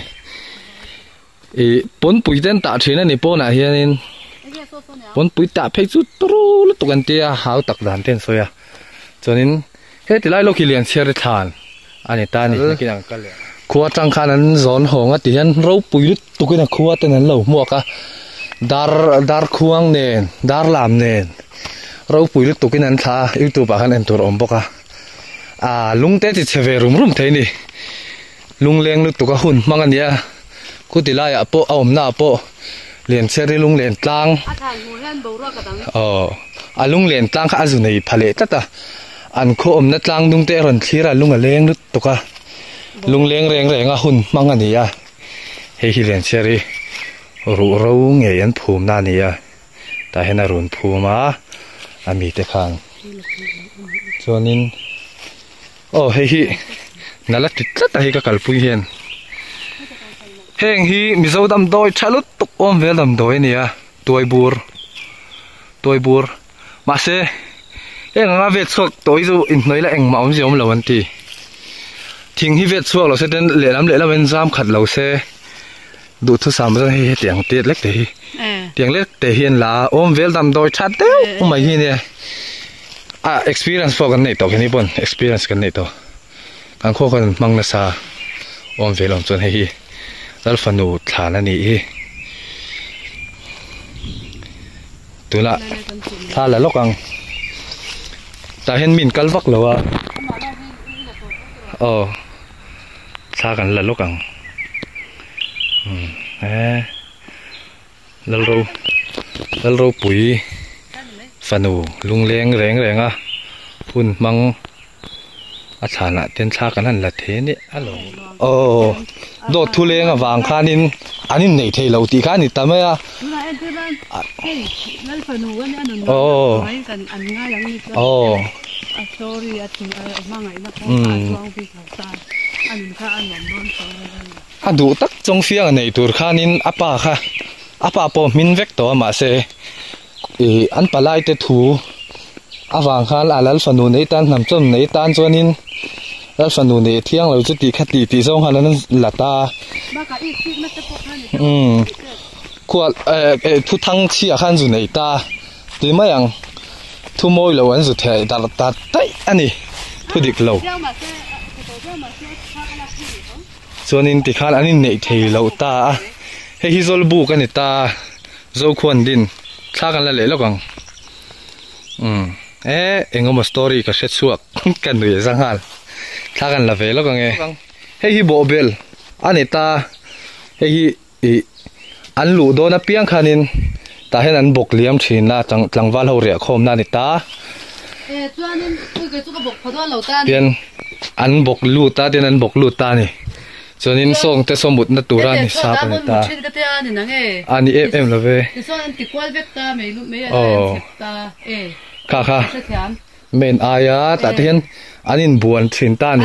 Ih pawnpui te an tah thin a ni pawnah hianin pawnpui tah phei chu turu lutuk an tia hau tak dan te an sawi a chuanin heti lai lawk hi Lianchhiari thlan a ni ta a ni khua atang khan an zawn hawng a ti hian ropui lutuk in a khua ten an lo hmuak a dar dar khuang nen dar lam nen ropui lutuk in an thlah a youtube ah khan en tur a awm bawk a ah lung te ti chhe ve rum rum thei a ni. Lungleng lutuk a hun hmang a nia, khuti laiah pawh a awmna ah pawh Lianchhiari lunglen tlang aw a lunglen tlang kha a zu nei pha leh tlat a, an khaw awmna tlang dung te a rawn thlir a lung a leng lutuk a, lungleng reng reng a hun hmang a ni a, hei hi Lianchhiari ruhro ngei an phumna a ni a, tah hian a run phum a, a mite khan chuanin. Aw hei hi nala ti tlat a hei ka kalpui hian heng hi Mizo damdawi tha lutuk awm vel damdawi a ni a tuai bur tuai bur mahse heng anga vet chhuak tawh hi chu inhnuai la engmah awmzia awm lo an ti thing hi vet chhuak lo se ten lehlam lehlam in zam khat lo se duhthusam chuan hei hetiang te lek te hi tiang lek te hian la awm vel damdawi tha deuh mai hi nia a experience pawh kan neih tawh keni pawn experience kan neih tawh kan khaw khan hmang nasa awm vel awm chuan hei hi lal fanu thlan a nih hi tunah thla la lawk ang tah hian min kal vak lo a aw thla kan la lawk ang umm e Lalro Lalropui fanu lungleng reng reng a hun hmang a thlanah ten thla kan han la thei a ni a lo aw Dawt thu leng avang khanin an innei thei lo tih kha a ni ta mai a. Aw. Aw. A duh tak chawng fiang a nei tur khanin a pa kha a pa pawh hmin vek tawh a mahse ih an palai te thu avang khan a lal fanu nei tan hnam chawm nei tan chuanin lal fanu nei thiang lo chu tih kha tih tih zawng khan an la ta umm khual eh eh thu thang chhiah khan zu nei ta ti mai ang thu mawi lo an zu theh darh ta daih a ni thu dik lo. Chuanin tikhan an inneih thei loh ta a, hei hi Zawlbuk a ni ta, Zokhuan din thla kan la leh lawk ang. Umm e eng emaw story ka hre chhuak ka nui za nghal, thla kan la ve lawk ang e. Hei hi bawhbel a ni ta, hei hi ih an luh dawn apiang khanin tah hian an bawk liam thin a, tlangval ho riahkhawmna a ni ta. Tian an bawk lut a, tian an bawk lut ta a ni. Chuanin sawng te saw mutna tura ni sap a ni ta. A ni em em lo ve. Aw kha kha. Men aia tah te hian an inbuan thin ta a ni.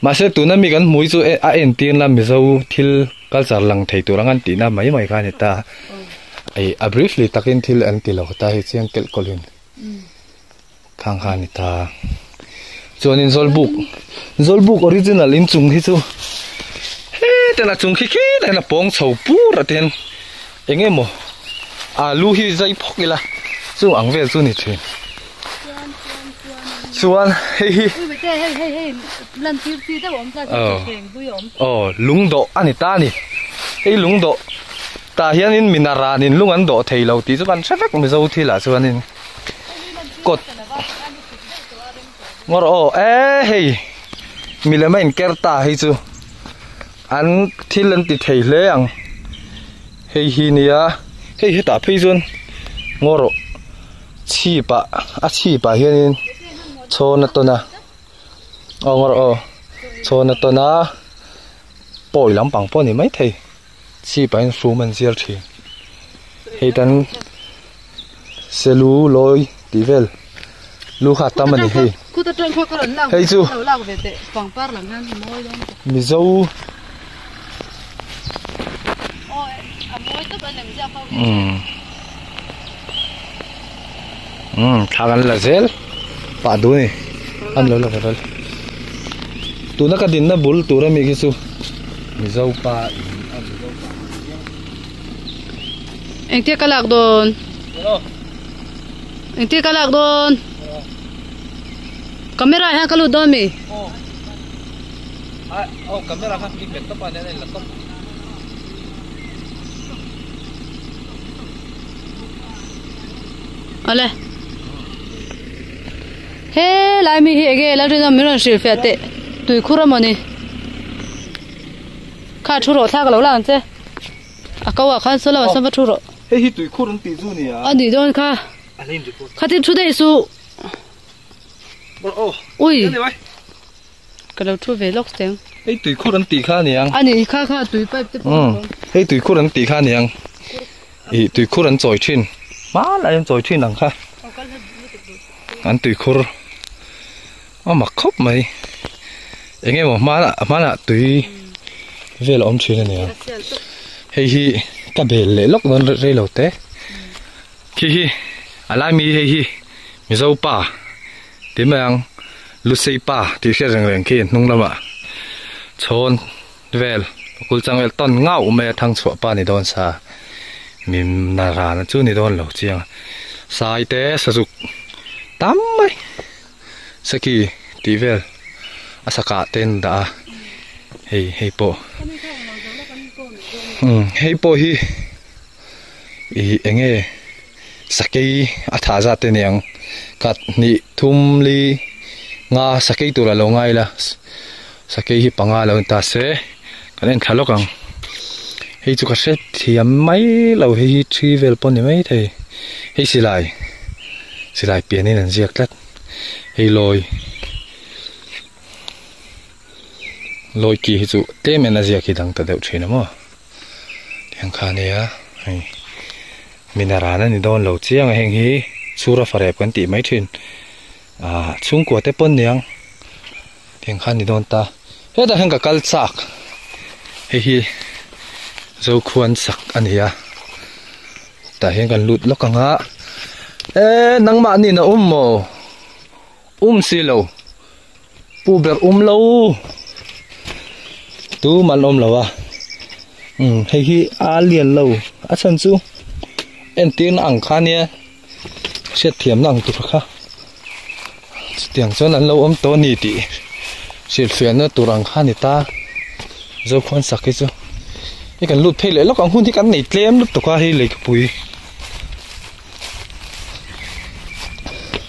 Mahse tuna mi kan hmui chu a entir na Mizo thil culture lang thei tur ang an tihna mai mai kha a ni ta. Ih a briefly takin thil an ti lo ta hei chiang kelh kawlhin khang kha a ni ta. Chuanin Zawlbuk Zawlbuk original inchung hi chu heten a chung khi khi hian a pawng chho pur a ten eng emaw alu hi zai phawk ila chung ang vel chu ni thin chuan hei hi aw lungdawh a ni ta a ni hei lungdawh tah hianin minaran in lung an dawh thei lo tih chu kan hre vek Mizo thilah chuanin kawt. Ngawr aw e hei milem a inker ta hei chu an thil an ti thei hle ang hei hi nia hei hetah phei chuan ngawr aw chhip ah a chhip ah hianin chhawn a tawn a aw ngawr aw chhawn a tawn a pawi lampang pawh a ni maithei chhip ah hian hrum an zial thin hei tan. Selu lawi tih vel lu kha a tam a ni hei hei chu Mizo umm thla kan la zel pah duh a ni an lo la ve ral tuna ka dinna bul tur ami khi chu Mizo pa in a Mizo pa. Engtia ka lak dawn? Engtia ka lak dawn? Camera hian ka lut dawn mi? Aw camera kha i hmet tawp a nia la tawp. Awle. He lai mi hi enge Lalrinawm min rawn hrilh fiah teh tuikhur a mawni? Kha thu rawh thla ka lo la ang che. A ko ah khan saw lamah sawn va thu rawh. Hei hi tuikhur an tih chu a ni a. A nih dawn kha. Khatin thu daih suh. Ui. Ka lo thu ve lawk teng. Hei tuikhur an tih kha a ni ang. A nih kha kha tui pipe te pawh a awm. Hei tuikhur an tih kha a ni ang. Ih tuikhur an chawi thin. Hmanlai an chawi thin ang kha. An tuikhur a mak khawp mai. Eng emaw hmanah hmanah tui vel a awm thin a nia. Hei hi ka bel leh lawk dawn rei lo te. Khi hi a lai mi hei hi Mizo pa ti mai ang Lusei pa tih hriat reng reng khi hnung lamah chhawn vel kul chang vel tawn ngauh mai a thang chhuah pa ni dawn sa mi na rana chu ni dawn lo chiang a. Sai te sazuk tam mai. Seki tih vel a sakah te an dah a hei hei pawh umm hei pawh hi ih eng nge sakei a thah zat te aniang khat hnih thum li nga sakei tur a lo ngai la sakei hi panga lo ni ta se kan en thla lawk ang hei chu ka hre thiam mai lo hei hi thi vel pawh a ni maithei hei silai silai pian in an ziak tlat. Hei lawi. Lawi ki hi chu tlem en a ziak hi dang ta deuh thin a maw tiang kha ania hei minaran a ni dawn lo chiang a heng hi chhura farep kan tih mai thin ah chhungkua te pawn niang tiang kha a ni dawn ta hetah hian ka kal chak hei hi Zokhuan sak a ni a tah hian kan lut lawk ang a eh nangmahni in a awm maw um si lo. Pu ber um lo tu man awm lo a umm hei hi a lian lo a chhan chu entir na ang kha nia hriat thiam na ang tur kha chutiang chuan an lo awm tawh a ni tih hrilhfiah na tur ang kha a ni ta Zokhuan sak hi chu hei kan lut phei leh lawk ang hun hi kan nei tlem lutuk a hei leikapui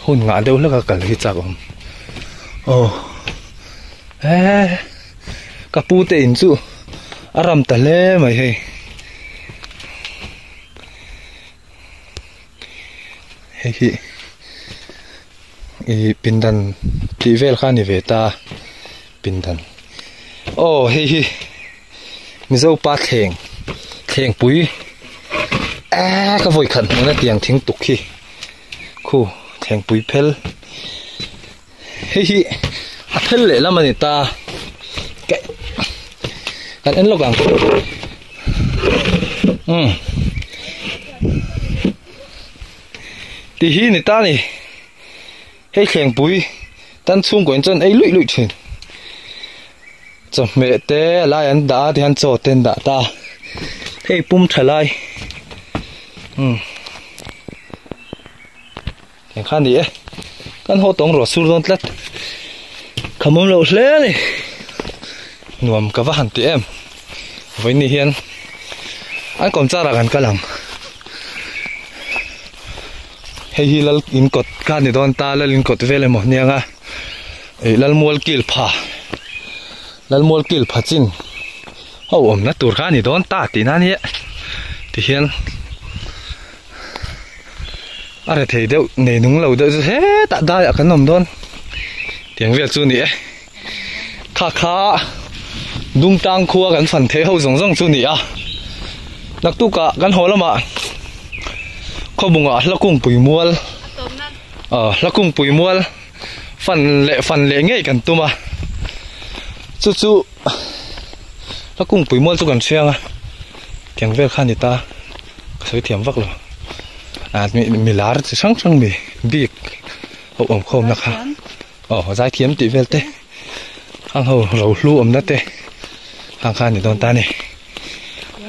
hun ngah deuh hlek a kal hi chak awm aw he ka pu te in chu a ram ta hle mai hei hei hi ih pindan tih vel kha a ni ve ta pindan aw hei hi. Mizo pa thleng thlengpui eee ka vawi khat hmuhna tiang thing tuk hi khu thlengpui phel hei hi a phel leh lam a ni ta kan en lawk ang umm ti hi ni ta ni hei thlengpui tan chhungkaw in chuan ei luih luih thin. Chawhmeh te a lai an dah a tihian chaw te an dah ta a hei pum tha lai umm eng kha a ni e kan haw tawng rawh sur dawn tlat kham awm loh hle a ni nuam ka va han ti em vawiin hian an kawm char ah kan kal ang hei hi lal in kawt kha a ni dawn ta lal in kawt vel emaw nia nga. Ih Lalmual kil pha Lalmual kil pha chin ho awmna tur kha a ni dawn ta tih na nia tihian a re thei deuh nei nung lo deuh chu hetah daiah kan awm dawn tiang vel chu a ni e kha kha Dungtang khua kan fan theih ho zawng zawng chu a ni a naktukah kan haw lamah khawbungah hla kungpui mual ah hla kungpui mual. Fan leh fan leh ngei kan tum a chu chu a kungpui mual chu kan hriang a tiang vel kha a ni ta ka sawi thiam vak lo ah mi lar chi hrang hrang mi bik ho awm khawm na kha aw zaithiam tih vel te hang ho ro hlu awm na te hang kha a ni dawn ta a ni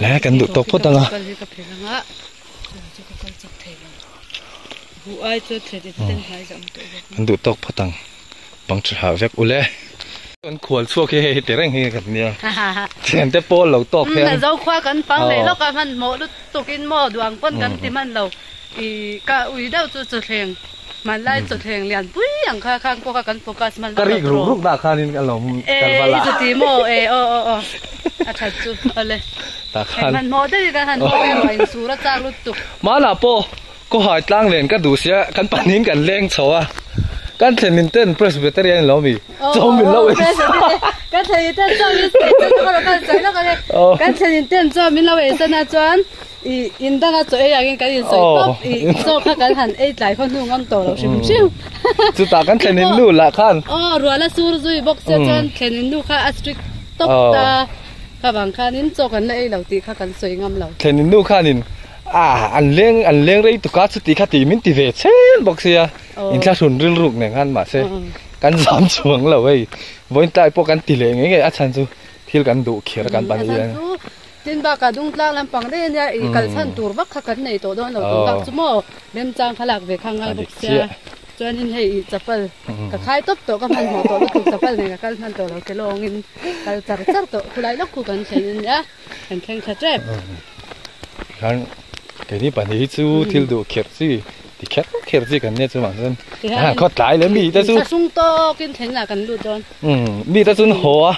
le kan duh tawk phawt ang a. An duh tawk phawt ang bang tha hah vek ule. Kan khual chhuak hi hei heti reng hi kan nia thian te pawl lo tawk hian. Zo khua kan pang leh lawk a hman hmawh lutuk in maw duang pawn kan ti hman lo i ka ui deuh chu chawthleng hmanlai chawthleng lian pui ang kha khang pawh kha kan focus hman vak lo tawh. Ka rik ruk ruk dah khanin ka lo kal val a. E i chuti maw e aw aw aw a that chu awle. Tah khan. Hman hmawh deuhin kan han hawk erawh a insur a chak lutuk. Mahna pawh Khawhai tlang len ka duh sia kan pahnihin kan leng chho a, kan thlenin ten Presbyterian in lo mi chaw min lo ei sa. Kan thlenin ten chaw min ei sa ka rawn kal sawi lawk a ni. Kan thlenin ten chaw min lo ei sa na chuan i in danga chaw ei angin kan insawi tawp i chaw kha kan han ei tlai khaw hnu ngam tawh lo hrim hrim. Chutah kan thlenin nu lah khan. Aw rual a sur zui bawk sia chuan thlenin nu kha a strict tawp ta kha vang khanin chaw kan la ei lo tih kha kan sawi ngam lo. Thlenin nu khanin Ah an leng an leng rei tuk a chuti kha tih min ti ve chhen bawk sia inthlahrun rilruk nen khan mahse kan zam chuang lo hei vawiin tlai pawh kan ti leh ngei ngei a chhan chu thil kan duh kher kan pan hian. Tin bakah dungtlang lampang daih ania ih kal chhan tur vak kha kan nei tawh dawn lo tur bak chu maw remchang kha lak ve kha ngai bawk sia chuanin hei ih chapal ka khai tawp tawh ka hmanhmawh tawh lutuk chapal nen ka kal hman tawh lo kelawngin kal char char tawh khulai lawk khu kan thlen ania. Kan thleng tha tep. Khan keini pahnih hi chu thil duh kherh chi ti kher kher chi kan nia chu mah chuan han khaw tlai leh mi te chu sung tawk in thleng lah kan lut dawn. Mi te chuan haw a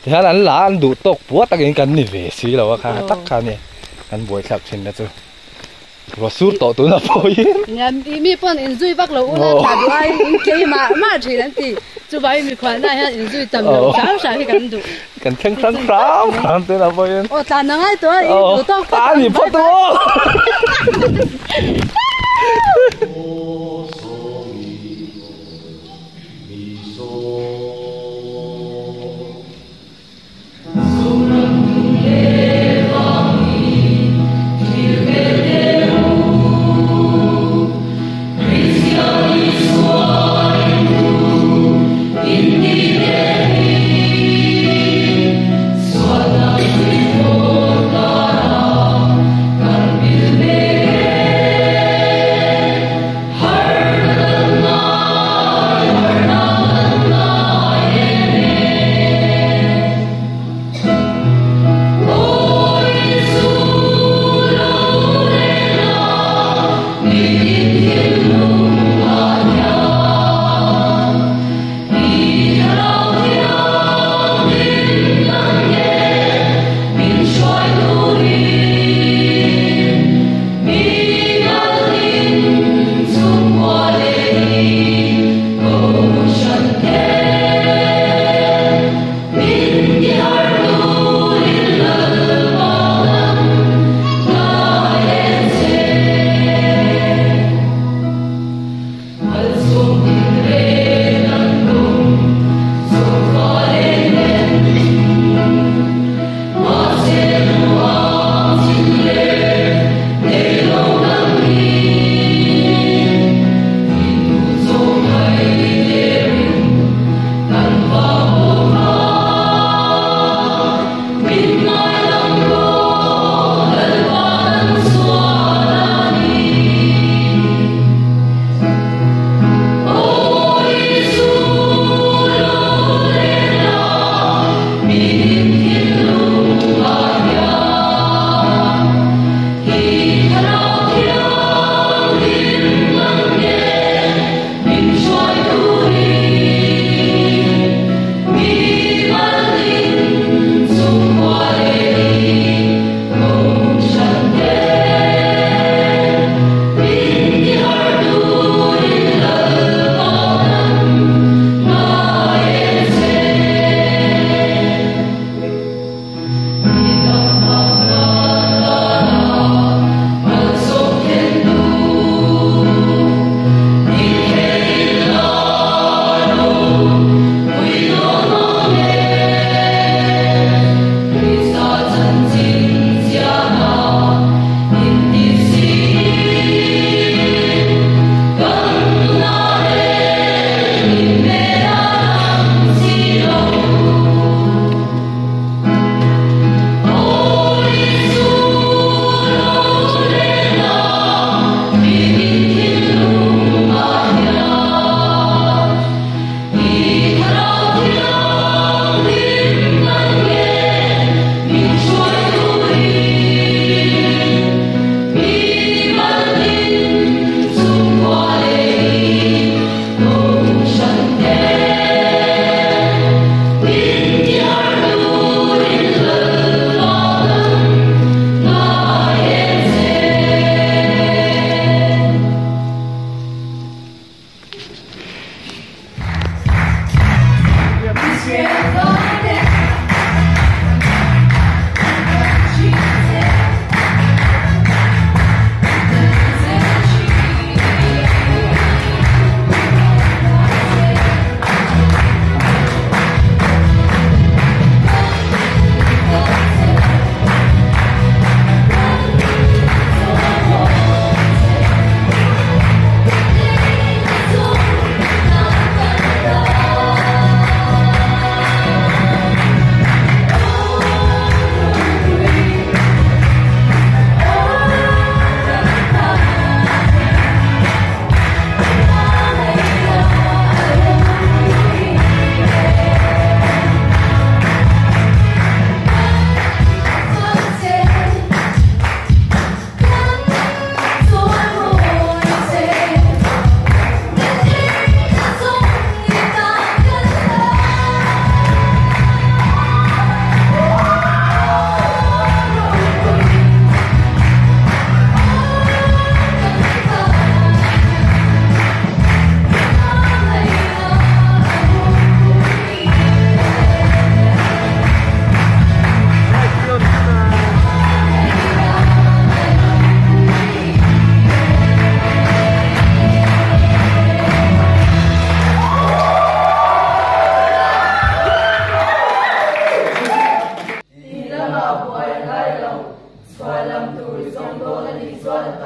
tihian an la an duh tawk puat takin kan ni ve si lo a kha tak kha nia kan buaithlak thin na chu. Ruah sur tawh tuna pawh hi. Nia mi pawn inzui vak lo ula thla duh aiin in kei mah mah thin an ti. Chuvangin mikhualna hian inzui tam lo hram hram hi kan duh. Kan thleng hrang hram hram te lah pawhin. Aw tlan a ngai tawh a, i duh tawk phawt ang. A ni phawt aw.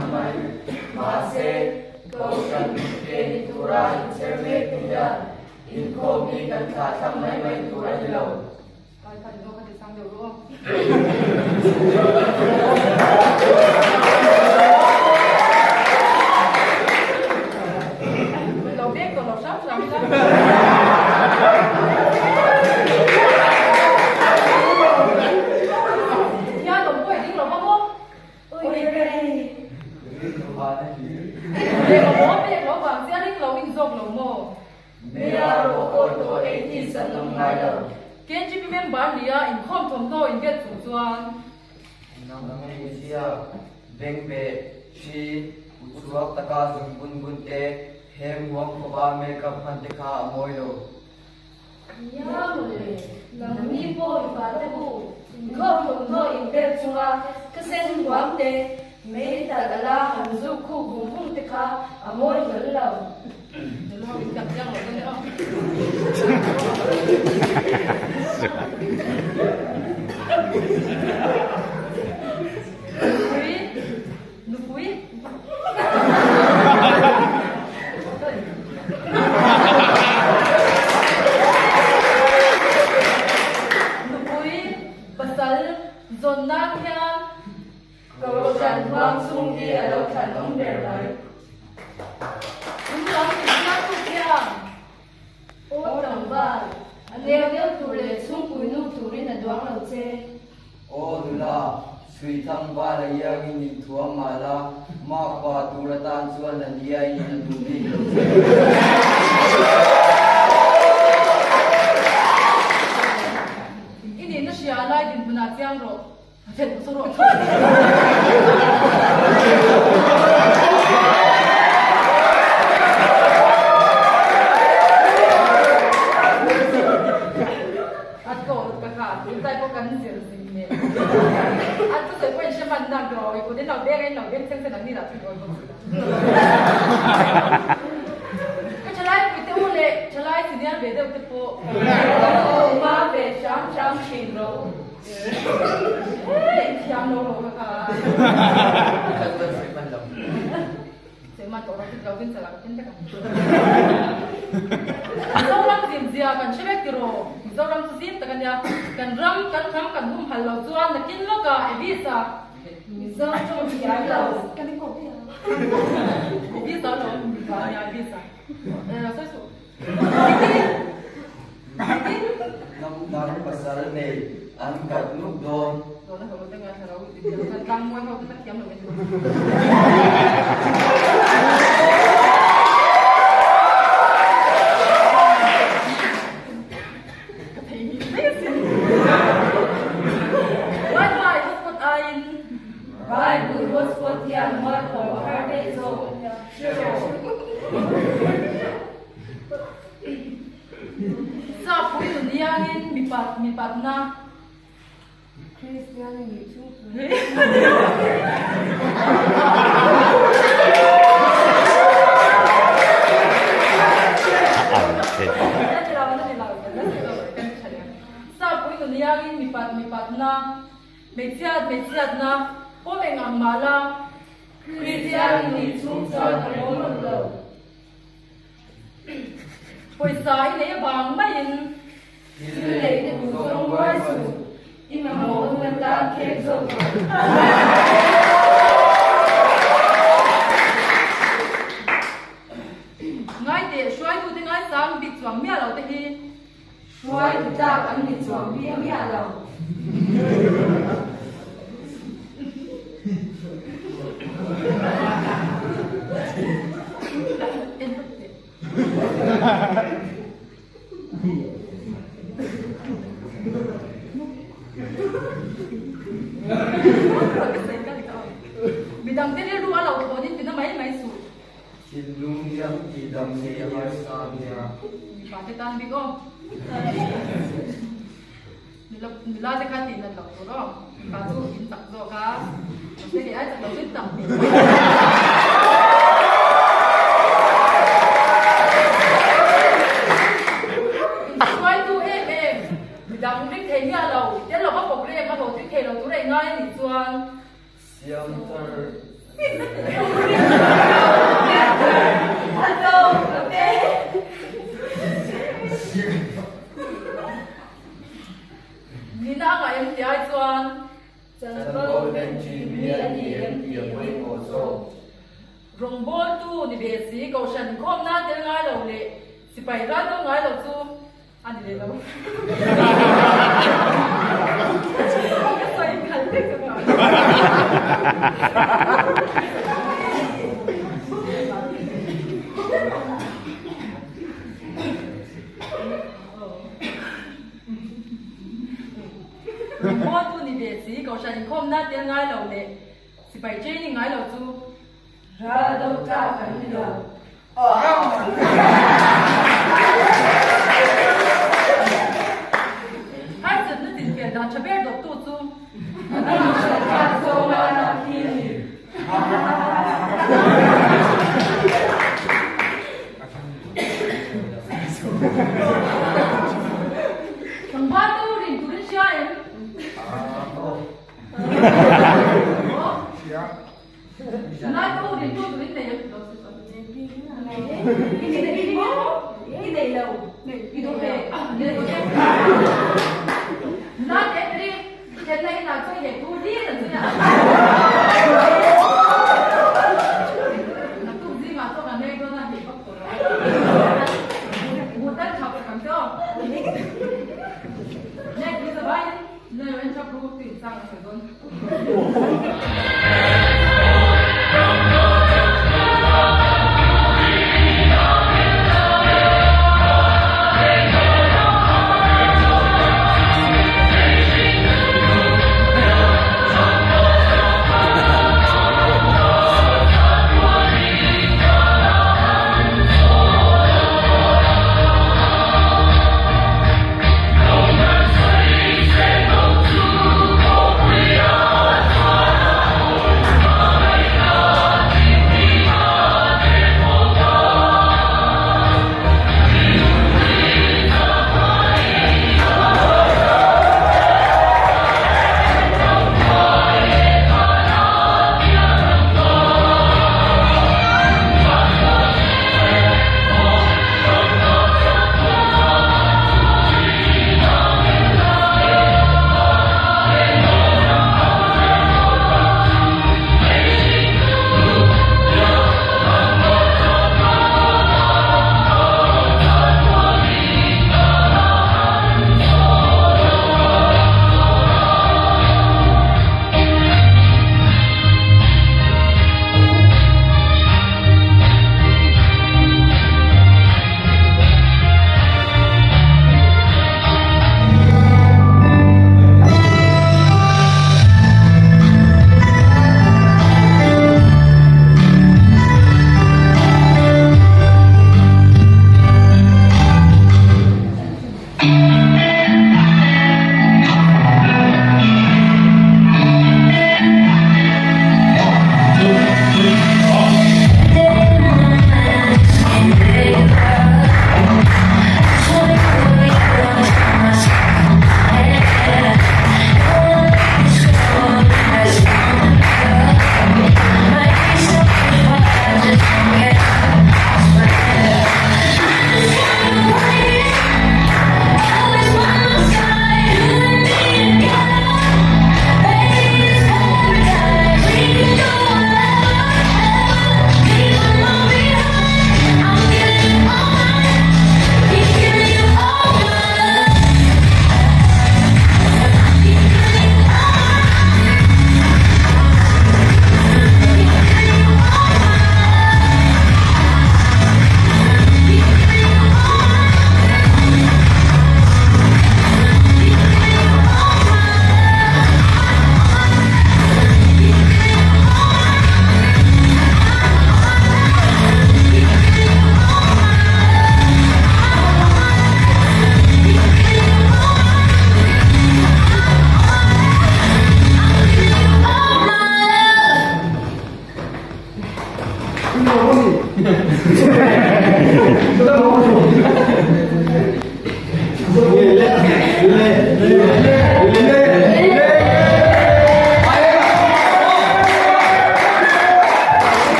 tam mai. Mahse, Kohhran ke ni tura inchher mek te hian inkhawm hi kan thlahthlam mai mai tur a ni lo. KGP member nia inkhawm thawmhnaw inbet chung chuan. Nang hmeichhia, bengbeh, hri, uchuak taka zung bun bun te, hem huam khawpa makeup hman te kha a mawi lo. Nia mawle, nangni pawh mipa te hu, inkhawm thawmhnaw inbet chunga ka sen huam te, mei talh ala han zuk khuk vung vung te kha a mawi hlawl lo. Kohhran huang chhung hi a lo thlan awm ber mai. In lam in hriat tuk hian aw tlangval, a neu deuh tur leh chhungpui nu turin a duang lo che. Aw nula, chhui tlangval a iangin in thuam mah la, makpa tur atan chuan a niaiin a duh bik lo che. I nihna hria a lai dinhmunah chiang rawh. Mizoram zimzia kan hre vek tiraw? Mizoram chu zim tak a nia. Kan ram, kan hnam kan humhal lo chuan nakin lawkah Evis-a. Mizo tawng thiam lo. Evis-a lo, mipa a nia Evis-a. Sawi suh. Hnam dang pasal nei an kat nuk dawn. Bible hotspot hian mualpho a har daih zawk. Hre rawh. Sapui nun hianin mipat mipatna. Kristian a nih chung chuan. Sapui nun hianin mipat mipatna, hmeichhiat hmeichhiatna pawm eng ang mah la. Kristian a nih chung chuan a lawm lo. Pawisa i nei avang maiin. Thil lei te duh zawng ruai suh, i mamawh hun atan khek zawk rawh. Ngaiteh, hruaitute ngaisang bik chuang miah lo te hi. Hruaitu tlak an ni chuang miah miah lo. Midangte rilru a lo thawn in tina mai mai suh. Thinlung hiam tihdam hi a harsa a nia. Mipa te tan bik aw. Nula te kha tih nat loh tur aw. Mipa chu in chak zawk a. Mahse kei ai chak lo chu in tam tih. Inhruaitu em em midang ring thei miah lo, tel lova programme a hlawhtling thei lo tur a ingai a nih chuan. Siam thar. Rawngbawltu ni ve si, Kohhran inkhawmna tel ngai lo leh sipai ral do ngai lo chu a ni leh lo. Ka sawi khalh vek ka hmu. Rawngbawltu ni ve si, Kohhran inkhawmna tel ngai lo leh sipai training ngai lo chu Ral do tlak an ni lo. Harsatna chinfel dan tha ber dawptu chu Tlangval te u rin turin hria em?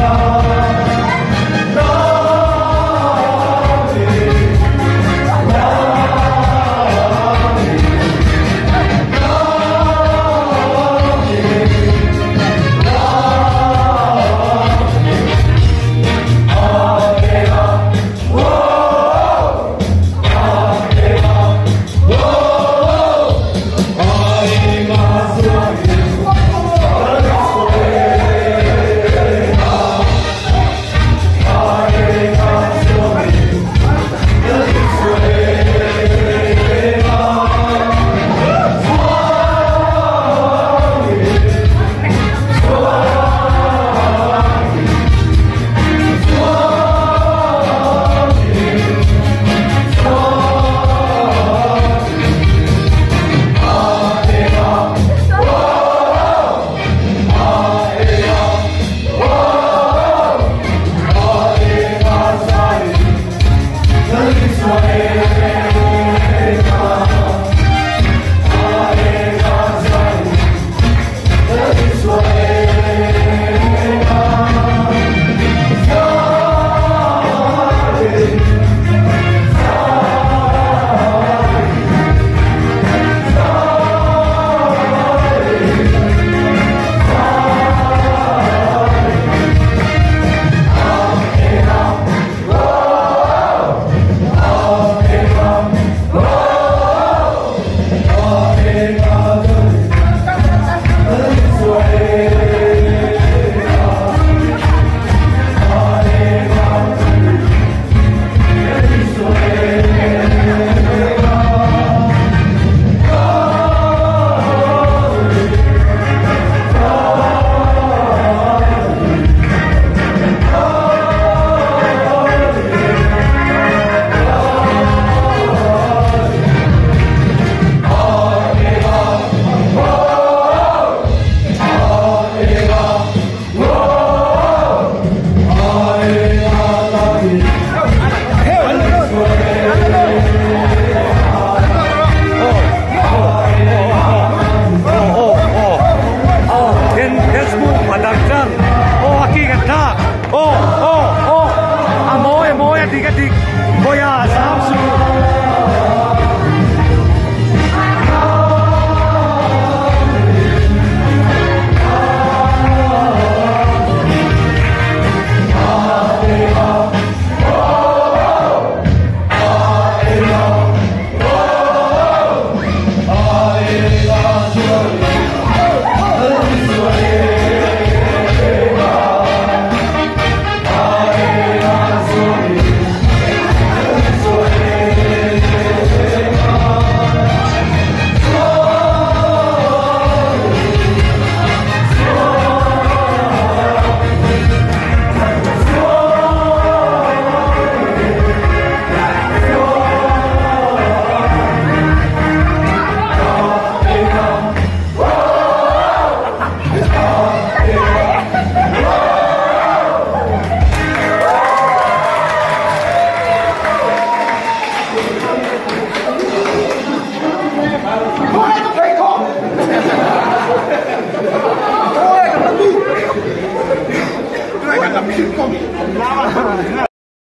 a.